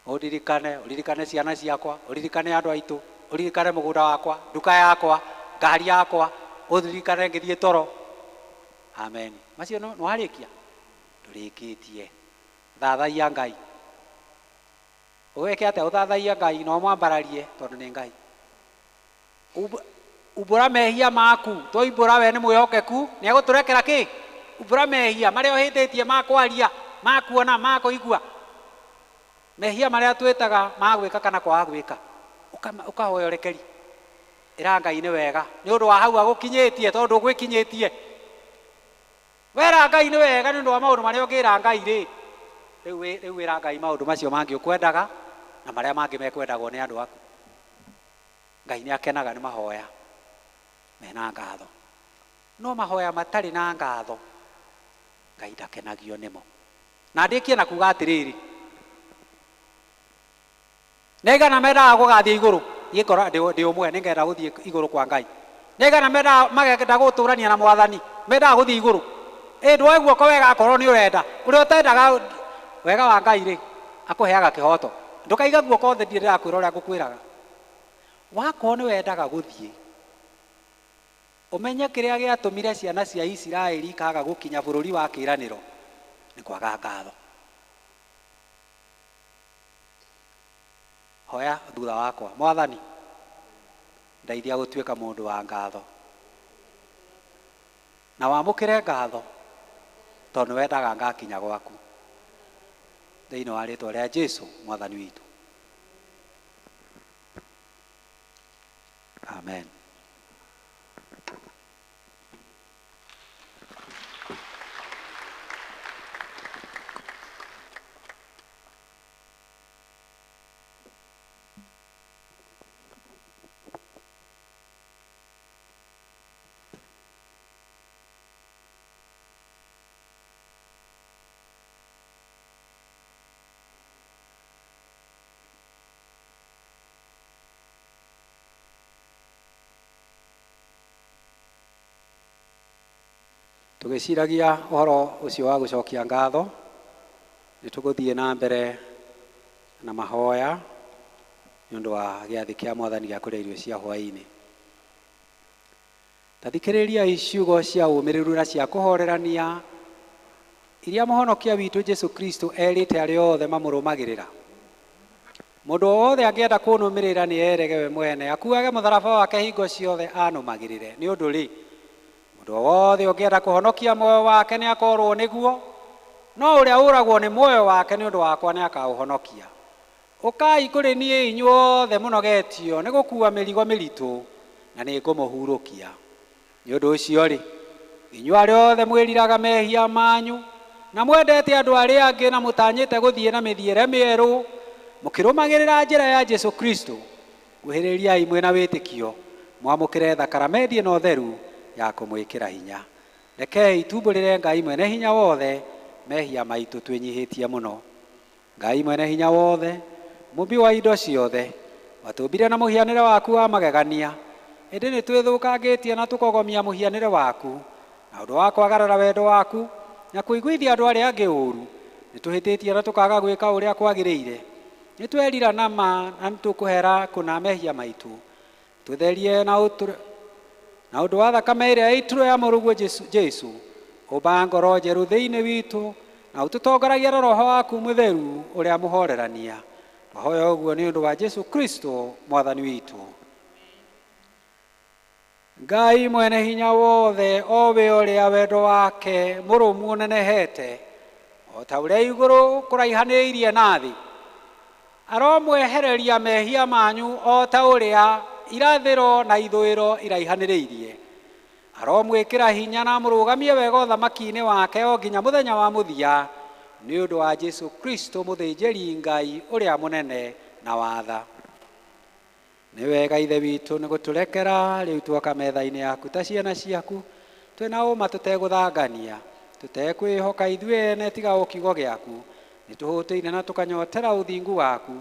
Ũririkane, ũririkane ciana ciakwa, ũririkane andũ aitũ, ũririkane mũgũnda wakwa, nduka yakwa, ngari yakwa, ũririkane ngĩthiĩ toro. Amen. Macio nĩ warĩkia? Ndũrĩkĩtie. Thathaiya Ngai. Ũgeke atĩa? Ũthathaiye Ngai na ũmwambararie tondũ nĩ Ngai. Umbũra mehia maku, twoimbũra we nĩ mwĩhokeku, nĩ egũtũrekera kĩ? Umbũra mehia marĩa ũhĩtĩtie ma kwaria, ma kuona, ma kũigua, mehia marĩa twĩtaga ma gwĩka kana kwaga gwĩka, ũkahoya ũrekeri. Ĩra Ngai nĩ wega nĩ ũndũ wa hau agũkinyĩtie, tondũ ũgwĩkinyĩtie. Wera Ngai nĩ wega nĩ ũndũ wa maũndũ marĩa ũngĩra Ngai rĩ, rĩu wĩra Ngai maũndũ macio mangĩ ũkwendaga na marĩa mangĩ mekwendagwo nĩ andũ aku. Ngai nĩ akenaga nĩ mahoya mena ngatho, no mahoya matarĩ na ngatho Ngai ndakenagio nĩmo. Na ndĩkie na kuga atĩrĩrĩ, nĩ aigana mendaga gũgathiĩ igũrũ? Niĩ ngora ndĩ ũmwe nĩngenda gũthiĩ igũrũ kwa Ngai. Nĩ aigana mendaga magenda gũtũrania na Mwathani, mendaga gũthiĩ igũrũ? Ĩ ndwoe guoko wega akorwo nĩ ũrenda. Ũrĩa ũtendaga wega wa Ngai rĩ, akũheaga kĩhoto. Ndũkaiga guoko thĩ, ndirĩ ndĩrakwĩra ũrĩa ngũkwĩraga. Wakorwo nĩ wendaga gũthiĩ, ũmenye kĩrĩa gĩatũmire ciana cia Isiraeli ikaga gũkinya bũrũri wa kĩĩranĩro nĩ kwaga ngatho. Hoya thutha wakwa, Mwathani ndeithia gũtuĩka mũndũ wa ngatho, na wamũkĩre ngatho tondũ nĩ wendaga ngakinya gwaku, thĩinĩ wa rĩtwa rĩa Jesu Mwathani witũ, amen. Tũgĩciragia ũhoro ũcio wa gũcokia ngatho, nĩ tũgũthiĩ na mbere na mahoya nĩ ũndũ wa gĩathĩ kĩa Mwathani gĩa kũrĩa irio cia hwaĩ-inĩ. Ta thikĩrĩriai ciugo cia ũmĩrĩru na cia kũhorerania iria mũhonokia witũ Jesu Kristo erĩte arĩa othe mamũrũmagĩrĩra. Mũndũ o wothe angĩenda kũnũmĩrĩra nĩ erege we mwene, akuage mũtharaba wake hingo ciothe anũmagĩrĩre. Nĩ ũndũ rĩ, mũndũ o wothe ũngĩenda kũhonokia muoyo wake nĩ akorwo nĩguo, no ũrĩa ũragwo nĩ muoyo wake nĩ ũndũ wakwa nĩ akaũhonokia. Ũkai kũrĩ niĩ inyuothe mũnogetio nĩ gũkua mĩrigo mĩritũ, na nĩ ngũmũhurũkia. Nĩ ũndũ ũcio rĩ, inyuĩ arĩa othe mwĩriraga mehia manyu na mwendete andũ arĩa angĩ na mũtanyĩte gũthiĩ na mĩthiĩre mĩerũ, mũkĩrũmagĩrĩra njĩra ya Jesu Kristo, kuhĩrĩriai mwĩna wĩtĩkio, mwamũkĩre thakaramendi ĩno theru ya kũmwĩkĩra hinya. Rekei tumbũrĩre Ngai mwene hinya wothe mehia maitũ twĩnyihĩtie mũno. Ngai mwene hinya wothe, mũmbi wa indo ciothe, watũmbire na mũhianĩre waku wa magegania, ĩndĩ nĩ twĩthũkangĩtie na tũkogomia mũhianĩre waku na ũndũ wa kwagarara wendo waku na kũiguithia andũ arĩa angĩ ũũru. Nĩ tũhĩtĩtie na tũkaga gwĩka ũrĩa kwagĩrĩire. Nĩ twerira na ma na nĩ tũkũhera kũna mehia maitũ. Tũtherie na ũndũ wa thakame ĩrĩa ĩitirwo ya mũrũguo Jesu, ũmba ngoro njerũ thĩinĩ witũ na ũtũtongoragie na Roho waku mũtheru ũrĩa mũhorerania. Twahoya ũguo nĩ ũndũ wa Jesu Kristo Mwathani witũ. Ngai mwene hinya wothe, o we ũrĩa wendo wake mũrũmu ũnenehete o ta ũrĩa igũrũ kũraihanĩirie na thĩ, aromwehereria mehia manyu o ta ũrĩa irathĩro na ithũĩro iraihanĩrĩirie. Aromwĩkĩra hinya na amũrũgamie wega ũthamaki-inĩ wake o nginya mũthenya wa mũthia, nĩ ũndũ wa Jesu Kristo mũthĩnjĩri Ngai ũrĩa mũnene na watha. Nĩ wega Ithe witũ nĩ gũtũrekera rĩu tuoka metha-inĩ yaku ta ciana ciaku, twĩna ũma tũtegũthangania, tũtekwĩhoka ithuĩ ene tiga o kiugo gĩaku. Nĩ tũhũtĩire na tũkanyotera ũthingu waku.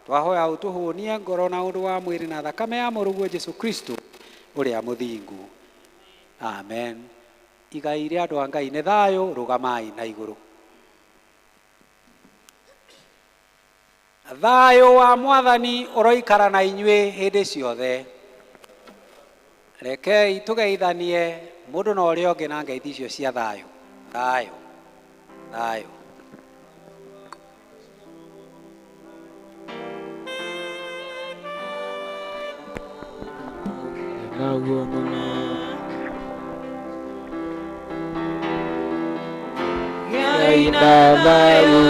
Twahoya ũtũhũnie ngoro na ũndũ wa mwĩrĩ na thakame ya mũrũguo Jesu Kristo ũrĩa mũthingu. Amen. Igai rĩa andũ a Ngai nĩ thayũ, rũgamai na igũrũ. Thayũ wa Mwathani ũroikara na inyuĩ hĩndĩ ciothe. Rekei tũgeithanie mũndũ na ũrĩa ũngĩ na ngeithi icio cia thayũ. Thayũ, thayũ. Naguo mũno. Gĩai na thayũ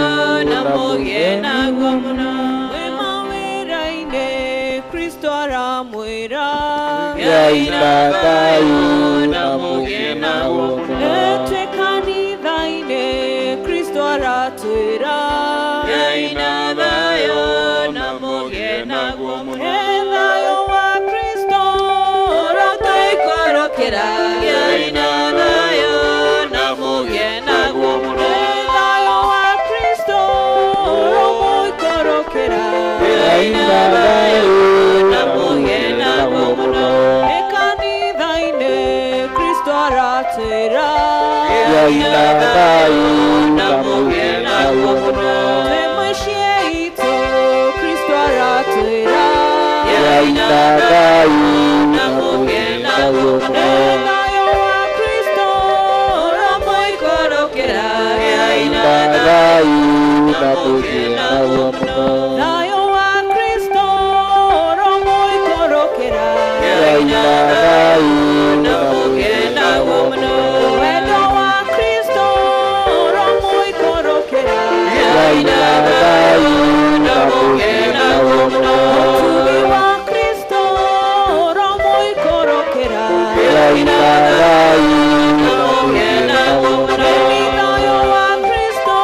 na mũgĩe naguo mũno. Wĩ mawĩra-inĩ Kristo aramwĩra. Gĩai na thayũ na mũgĩe naguo mũno. Twĩ kanitha-inĩ Kristo aratwĩra. Gĩai na thayũ na mũgĩe naguo mũno. Thayũ wa Kristo ũrotũikũrũkĩra. Gĩai na thayũ na mũgĩe naguo mũno. Thayũ wa Gĩai na thayũ na mũgĩe naguo mũno. Ĩ kanitha-inĩ Kristo aratwĩra. Gĩai na thayũ na mũgĩe naguo mũno. Twĩ mĩciĩ itũ Kristo aratwĩra. Gĩai na thayũ na mũgĩe naguo mũno. Thayũ wa Kristo ũromũikũrũkĩra. Gĩai na thayũ na mũgĩe naguo mũno. Thayũ wa Kristo ũromũikũrũkĩra. Gĩai na thayũ na mũgĩe naguo mũno. Wendo wa Kristo ũromũikũrũkĩra. Gĩai na thayũ na mũgĩe naguo mũno. Ũtugi wa Kristo ũromũikũrũkĩra. Gĩai na thayũ na mũgĩe naguo mũno. Thayũ wa Kristo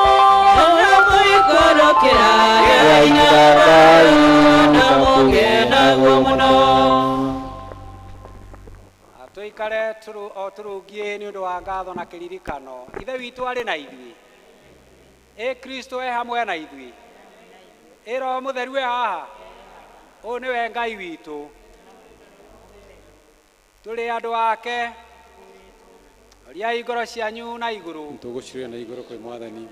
ũromũikũrũkĩra. Gĩai na thayũ na mũgĩe naguo mũno. Tũikare o tũrũngiĩ nĩ ũndũ wa ngatho na kĩririkano. Ithe witũ arĩ na ithuĩ. Ĩ Kristo e hamwe na ithuĩ. Ĩ Roho Mũtheru e haha. Ũyũ nĩwe Ngai witũ. Tũrĩ andũ ake. Oriai ngoro cianyu na igũrũ. Tũgũciũria na igũrũ kwĩ Mwathani.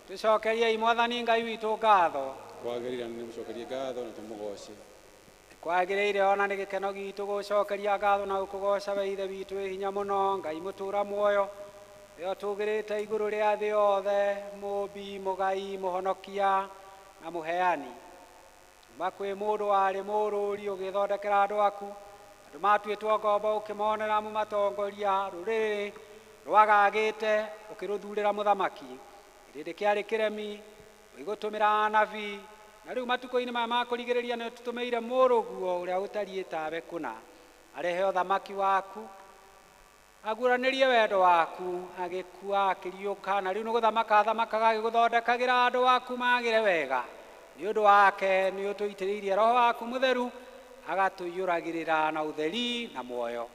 Tũcokeriei Mwathani Ngai witũ ngatho. Kwagĩrĩire nĩ mũcokerie ngatho na tũmũgoce. Kwagĩrĩire ona nĩ gĩkeno gitũ gũcokeria ngatho na gũkũgoca we Ithe witũ wĩ hinya mũno, Ngai mũtũũra muoyo, we ũtũũgĩrĩte igũrũ rĩa thĩ yothe, mũũmbi, mũgai, mũhonokia na mũheani. Kuma kwĩ mũndũ warĩ mũrũri ũgĩthondekera andũ aku, andũ matuĩtwo ngombo ũkĩmonera mũmatongoria, rũrĩrĩ rwagagĩte ũkĩrũthurĩra mũthamaki, kĩrĩndĩ kĩarĩ kĩremi ũgĩgũtũmĩra anabii, na rĩu matukũ-inĩ maya ma kũrigĩrĩria nĩ ũtũtũmĩire mũrũguo ũrĩa ũtariĩ tawe kũna, arehe ũthamaki waku, aguũranĩrie wendo waku, agĩkua akĩriũka, na rĩu nĩ gũthamaka athamakaga agĩgũthondekagĩra andũ aku magĩre wega. Nĩ ũndũ wake nĩ ũtũitĩrĩirie Roho waku mũtheru, agatũiyũragĩrĩra na ũtheri na muoyo.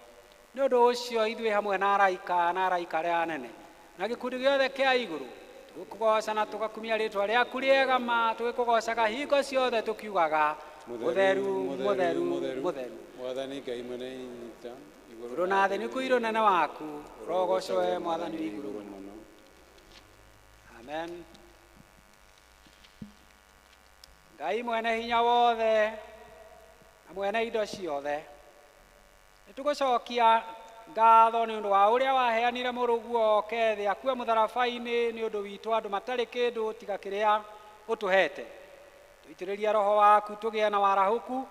Nĩ ũndũ ũcio ithuĩ hamwe na araika na araika arĩa anene na gĩkundi gĩothe kĩa igũrũ tũgũkũgoca na tũgakumia rĩtwa rĩaku rĩega ma, tũgĩkũgocaga hingo ciothe tũkiugaga mũtheru, mũtheru, mũtheru. Mwathani Ngai mwene ita, Igũrũ na thĩ nĩ kũirwo ũnene waku, ũrogocwo we Mwathani wĩ igũrũ mũno. Amen. Ngai mwene hinya wothe na mwene indo ciothe, nĩ tũgũcokia ngatho nĩ ũndũ wa ũrĩa waheanire mũrũguo oke thĩ akue mũtharaba-inĩ nĩ ũndũ witũ andũ matarĩ kĩndũ tiga kĩrĩa ũtũhete. Tũitĩrĩrie Roho waku tũgĩe na warahũku,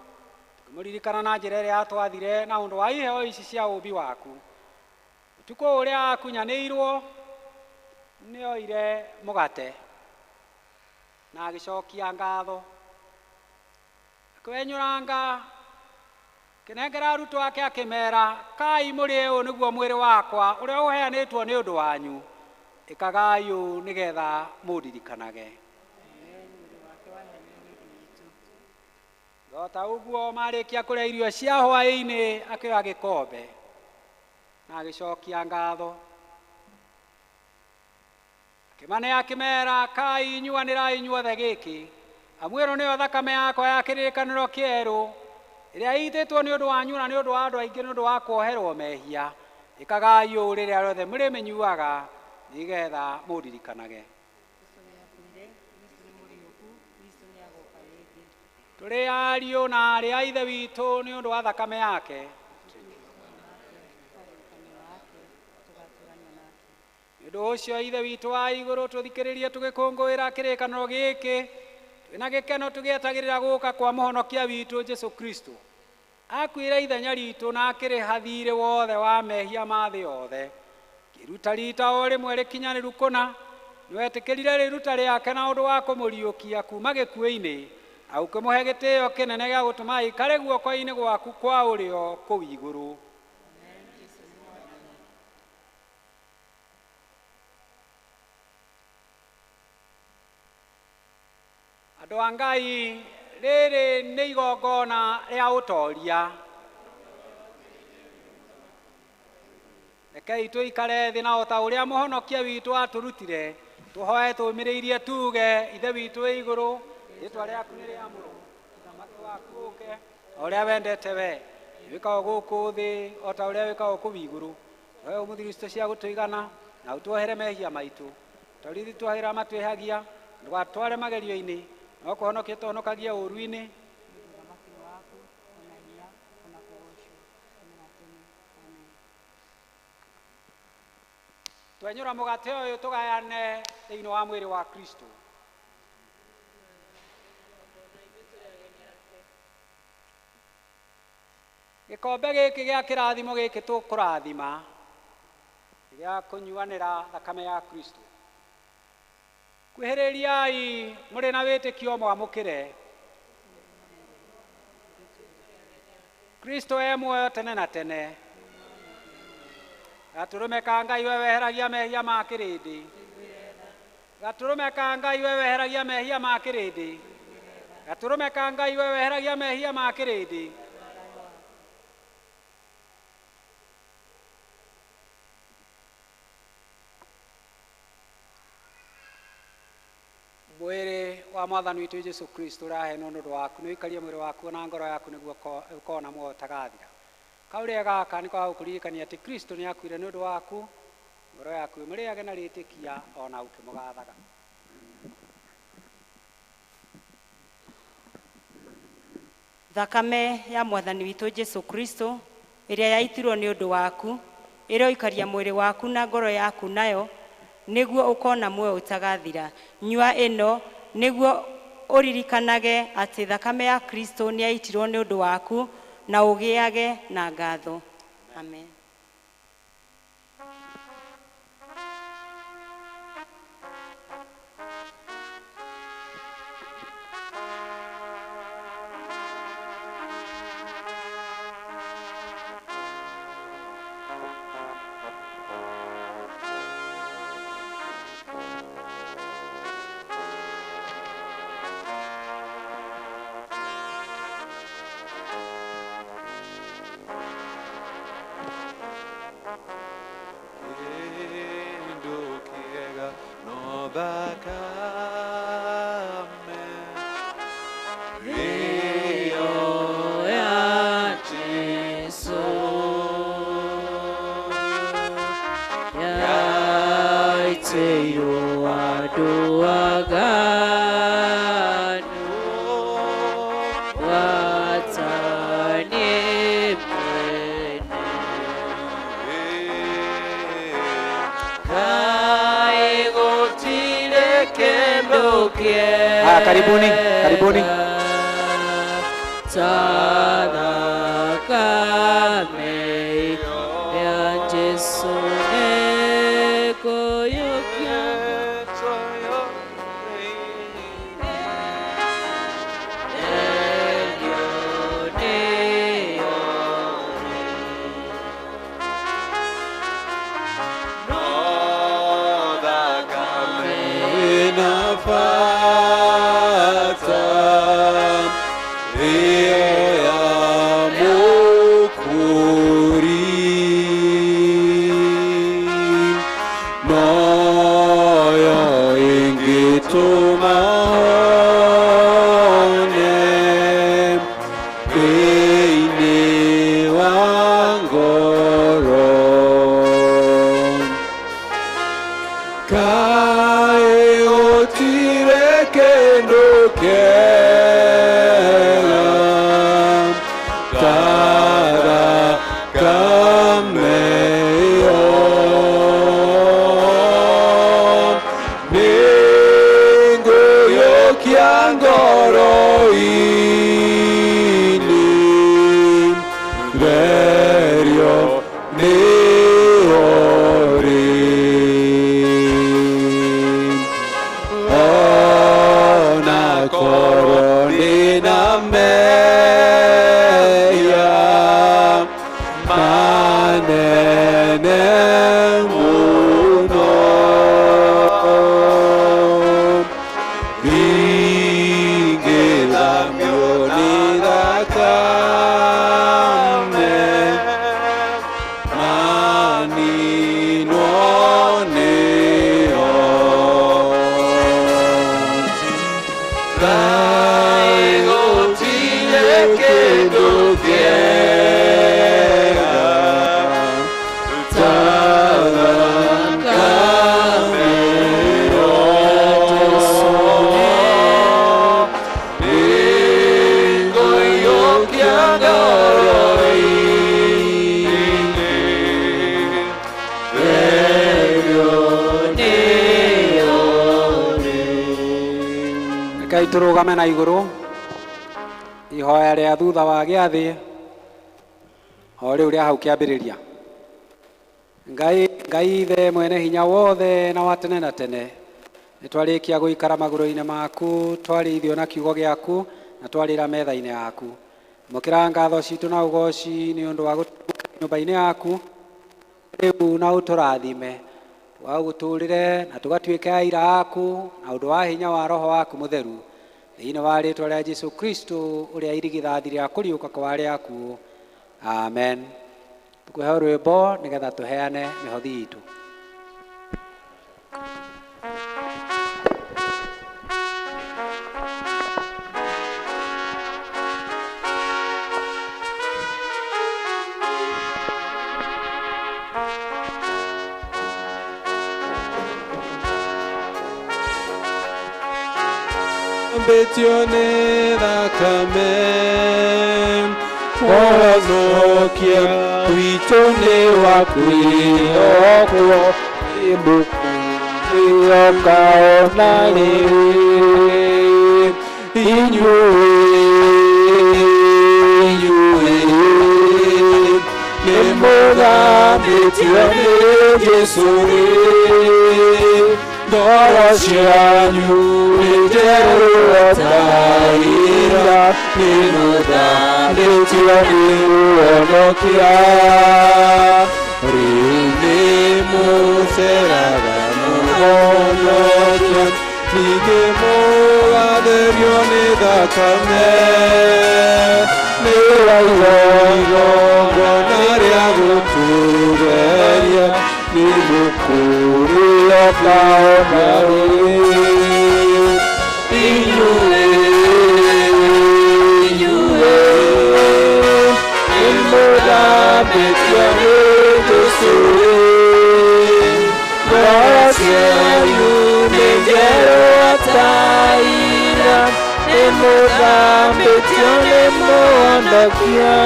tũkĩmũririkana na njĩra ĩrĩa atwathire na ũndũ wa iheo ici cia ũũmbi waku. Ũtukũ ũrĩa akunyanĩirwo nĩoire mũgate na agĩcokia ngatho, akĩwenyũranga, akĩnengera arutwo ake akĩmera, kai mũrĩe ũũ nĩguo mwĩrĩ wakwa ũrĩa ũheanĩtwo nĩ ũndũ wanyu, ĩkagai ũũ nĩgetha mũndirikanage. O ta ũguo marĩkia kũrĩa irio cia hwaĩ-inĩ akĩoya gĩkombe na agĩcokia ngatho, akĩmane akĩmera, kai inyuanĩrai inyuothe gĩkĩ, amu ĩno nĩyo thakame yakwa ya kĩrĩkanĩro kĩerũ ĩrĩa ĩitĩtwo nĩ ũndũ wanyu na nĩ ũndũ wa andũ aingĩ nĩ ũndũ wa kuoherwo mehia. Ĩkagai ũũ rĩrĩa rĩothe mũrĩmĩnyuaga nĩgetha mũndirikanage. Tũrĩ ariũ na aarĩ a Ithe witũ nĩ ũndũ wa thakame yake. Nĩ ũndũ ũcio Ithe witũ wa igũrũ, tũthikĩrĩrie tũgĩkũngũĩra kĩrĩkanĩro gĩkĩ twĩna gĩkeno tũgĩetagĩrĩra gũka kwa mũhonokia witũ Jesũ Kristo. Akuire ithenya ritũ na akĩrĩha thiirĩ wothe wa mehia ma thĩ yothe. Kĩruta rita o rĩmwe rĩkinyanĩru kũna, nĩwetĩkĩrire rĩruta rĩake na ũndũ wa kũmũriũkia kuma gĩkuũ-inĩ, na ũkĩmũhe gĩtĩo kĩnene gĩa gũtũma aikare guoko-inĩ gwaku kwa ũrĩo kũu igũrũ. Andũ a Ngai, rĩrĩ nĩ igongona rĩa ũtoria. Rekei tũikare thĩ na o ta ũrĩa mũhonokia witũ atũrutire, tũhoe tũũmĩrĩirie tuge, Ithe witũ wĩ igũrũ, rĩtwa rĩaku nĩ rĩamũrwo. Ũthamaki waku ũke, o ũrĩa wendete we, wĩkagwo gũkũ thĩ o ta ũrĩa wĩkagwo kũu igũrũ. Tũhe ũmũthĩ irio citũ cia gũtũigana, na ũtuohere mehia maitũ, ta ũrĩa ithuĩ tuohagĩra arĩa matwĩhagia, ndũgatware magerio-inĩ, no kũhonokia tũhonokagie ũũru-inĩ. Twenyũra mũgate ũyũ tũgayane thĩinĩ wa mwĩrĩ wa Kristo. Gĩkombe gĩkĩ gĩa kĩrathimo gĩkĩ tũkũrathima gĩa kũnyuanĩra thakame ya Kristo. Kwĩhĩrĩriai mũrĩ na wĩtĩkio mwamũkĩre. Kristo e muoyo tene na tene. Gatũrũme ka Ngai we weheragia mehia ma kĩrĩndĩ. Gatũrũme ka Ngai we weheragia mehia ma kĩrĩndĩ. Gatũrũme ka Ngai we weheragia mehia ma kĩrĩndĩ. Mwĩrĩ wa Mwathani witũ Jesu Kristo ũraheanwo nĩ ũndũ waku, nĩ ũikarie mwĩrĩ waku na ngoro yaku nĩguo ũkorwo na muoyo ũtagathira. Kaũrĩa gaka nĩ kwa gũkũririkania atĩ Kristo nĩ akuire nĩ ũndũ waku, ngoro yaku ĩmũrĩage na rĩtĩkia ona ũkĩmũgathaga. Thakame ya Mwathani witũ Jesu Kristo ĩrĩa yaitirwo nĩ ũndũ waku, ĩroikaria mwĩrĩ waku na ngoro yaku nayo, nĩguo ũkona muoyo ũtagathira. Nyua ĩno nĩguo ũririkanage atĩ thakame ya Kristo nĩ yaitirwo nĩ ũndũ waku, na ũgĩage na ngatho. Amen. Haya, karibuni, karibuni. Nafata, Io Nĩ tũrũgame na igũrũ ihoya rĩa thutha wa gĩathĩ o rĩu rĩa hau kĩambĩrĩria. Ngai Ngai Ithe mwene hinya wothe na wa tene na tene, nĩ twarĩkia gũikara magũrũ-inĩ maku, twarĩithio na kiugo gĩaku na twarĩra metha-inĩ yaku. Mũkĩra ngatho citũ na ũgoci nĩ ũndũ wa gũtũmũkĩra nyũmba-inĩ yaku rĩu, na ũtũrathime tũgagũtũrĩre na tũgatuĩke aira aku na ũndũ wa hinya wa roho waku mũtheru, thĩinĩ wa rĩtwa rĩa Jesu Kristo ũrĩa irigithathi rĩa kũriũka kwa arĩa akuũ, amen. Tũkũheo rwĩmbo nĩgetha tũheane mĩhothi itũ. Thambĩtio nĩ thakame, Mũhonokia witũ nĩ wa kwĩhokwo, Nĩmũkwĩhoka ona rĩu. Inyuĩ, inyuĩ, nĩmũthambĩtio nĩ Jesũ rĩ, ngoro cianyu nĩ njerũ o ta ira, nĩmũthambĩtio nĩ Mũhonokia. Rĩu nĩmũceraga Mũhonokia, ningĩ mũgatherio nĩ thakame, nĩ igongona rĩa gũtũtheria, nĩmũkũrĩoka ona rĩu. Inyuĩ, inyuĩ, nĩmũthambĩtio nĩ Jesũ rĩ, ngoro cianyu nĩ njerũ o ta ira, nĩmũthambĩtio nĩ Mũhonokia.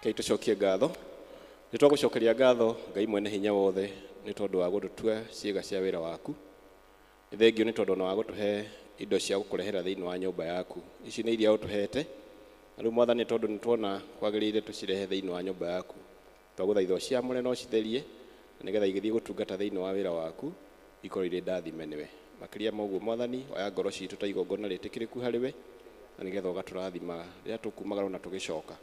Ngai, tũcokie ngatho. Nĩ twagũcokeria ngatho, Ngai mwene hinya wothe, nĩ tondũ wa gũtũtua ciĩga cia wĩra waku. Nĩ thengio nĩ tondũ ona wa gũtũhe indo cia gũkũrehera thĩinĩ wa nyũmba yaku. Ici nĩ iria ũtũhete na rĩu, Mwathani, tondũ nĩ tuona kwagĩrĩire tũcirehe thĩinĩ wa nyũmba yaku, twagũthaitha ũciamũre na ũcitherie, na nĩgetha igĩthiĩ gũtungata thĩinĩ wa wĩra waku ikorwo irĩ ndathime nĩwe. Makĩria ma ũguo, Mwathani, oya ngoro citũ ta igongona rĩtĩkĩrĩku harĩ we, na nĩgetha ũgatũrathima rĩrĩa tũkumagara na tũgĩcoka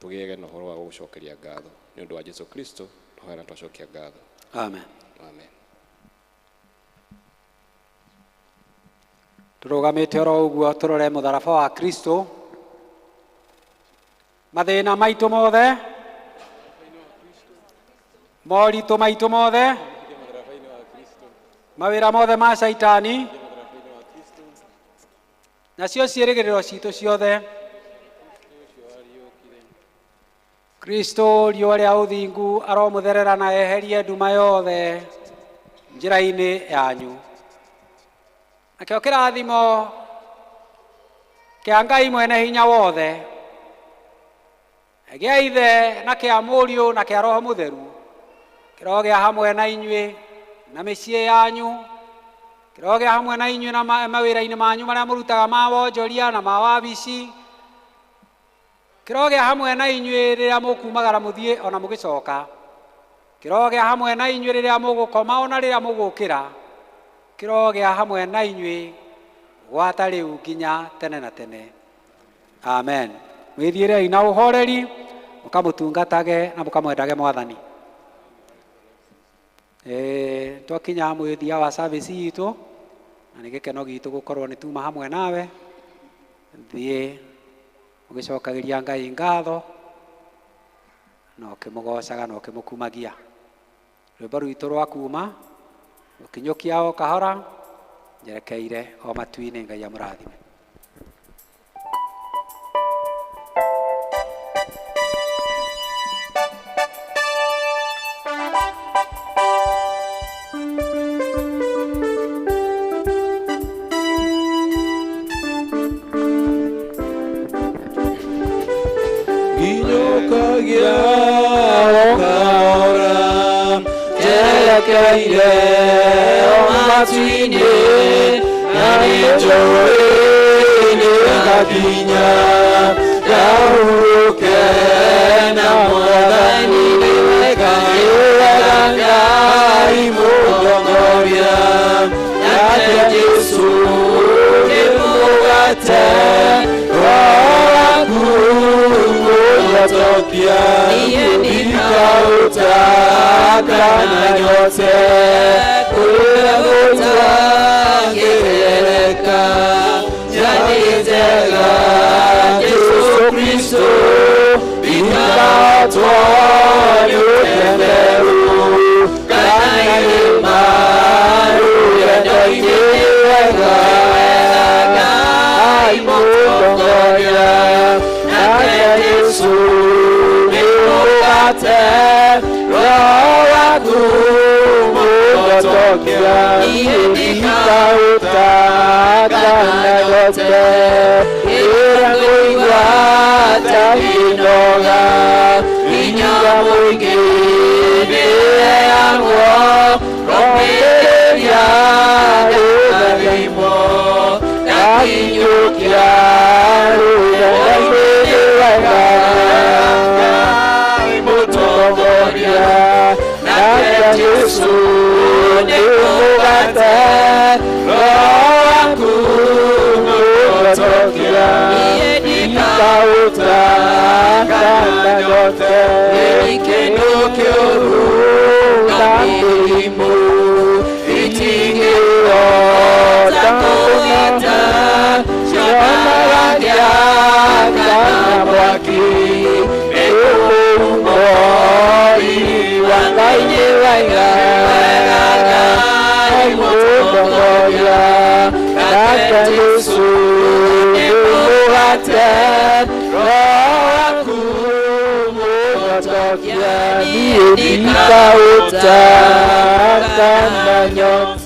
tũgĩage na ũhoro wa gũgũcokeria ngatho. Nĩ ũndũ wa Jesu Kristo tũhoya na twacokia ngatho. Amen. Amen. Tũrũgamĩte oro ũguo, tũrore mũtharaba wa Kristo. Mathĩna maitũ mothe, moritũ maitũ mothe, mawĩra mothe ma Caitani, nacio ciĩrĩgĩrĩro citũ ciothe, Kristo riũa rĩa ũthingu aromũtherera na eherie nduma yothe njĩra-inĩ yanyu. Nakĩo kĩrathimo kĩa Ngai mwene hinya wothe, gĩa Ithe na kĩa Mũriũ na kĩa Roho Mũtheru, kĩrogĩa hamwe na inyuĩ na mĩciĩ yanyu, kĩrogĩa hamwe na inyuĩ na mawĩra-inĩ manyu marĩa mũrutaga ma wonjoria na ma wabici, kĩrogĩa hamwe na inyuĩ rĩrĩa mũkumagara mũthiĩ ona mũgĩcoka, kĩrogĩa hamwe na inyuĩ rĩrĩa mũgũkoma ona rĩrĩa mũgũkĩra, kĩrogĩa hamwe na inyuĩ gwata rĩu nginya tene na tene. Amen. Mwĩthiĩrei na ũhoreri, mũkamũtungatage na mũkamwendage Mwathani. Twakinya mũthia wa service itũ, na nĩ gĩkeno gitũ gũkorwo nĩ tuma hamwe nawe. Thiĩ ũgĩcokagĩria Ngai ngatho na ũkĩmũgocaga na ũkĩmũkumagia. Rwĩmbo rwitũ rwa kuma rũkinyũkia o kahora njerekeire o matu-inĩ. Ngai amũrathime. njerekeire o matu-inĩ na nĩnjũĩ nĩngakinya ngahurũke na Mwathani. Nĩ wega, nĩ wega Ngai mũtongoria, nake Jesũ nĩ mũgate Roho waku kũnyotokia ndikaũta kana nyote kũrĩa gũtangĩgereka. Njani njega Jesũ Kristo ndikatwo nĩ ũtenderũ kana irĩma rũgendo-inĩ. Wega Ngai mũtongoria, nake Jesũ nĩ mũgate Roho waku mũnyotokia ndikaũta kana nyote ĩrĩa ngũigua ta ngĩnoga hinya mũingĩ nĩheagwo romĩrĩria rũthathimo ngakinyũkia rũgendo-inĩ. Wega Ngai mũtongoria, nake Jesũ nĩ mũgate Roho waku mũnyotokia ndikaũta kana nyote kĩndũ kĩũru na mĩrimũ itingĩhota kũgita cionanagia kana mwaki nĩ ũmũhumo wa Ngai. Nĩ wega Ngai mũtongoria, nake Jesũ nĩ mũgate Roho waku mũnyotokia niĩ ndikaũta kana nyote.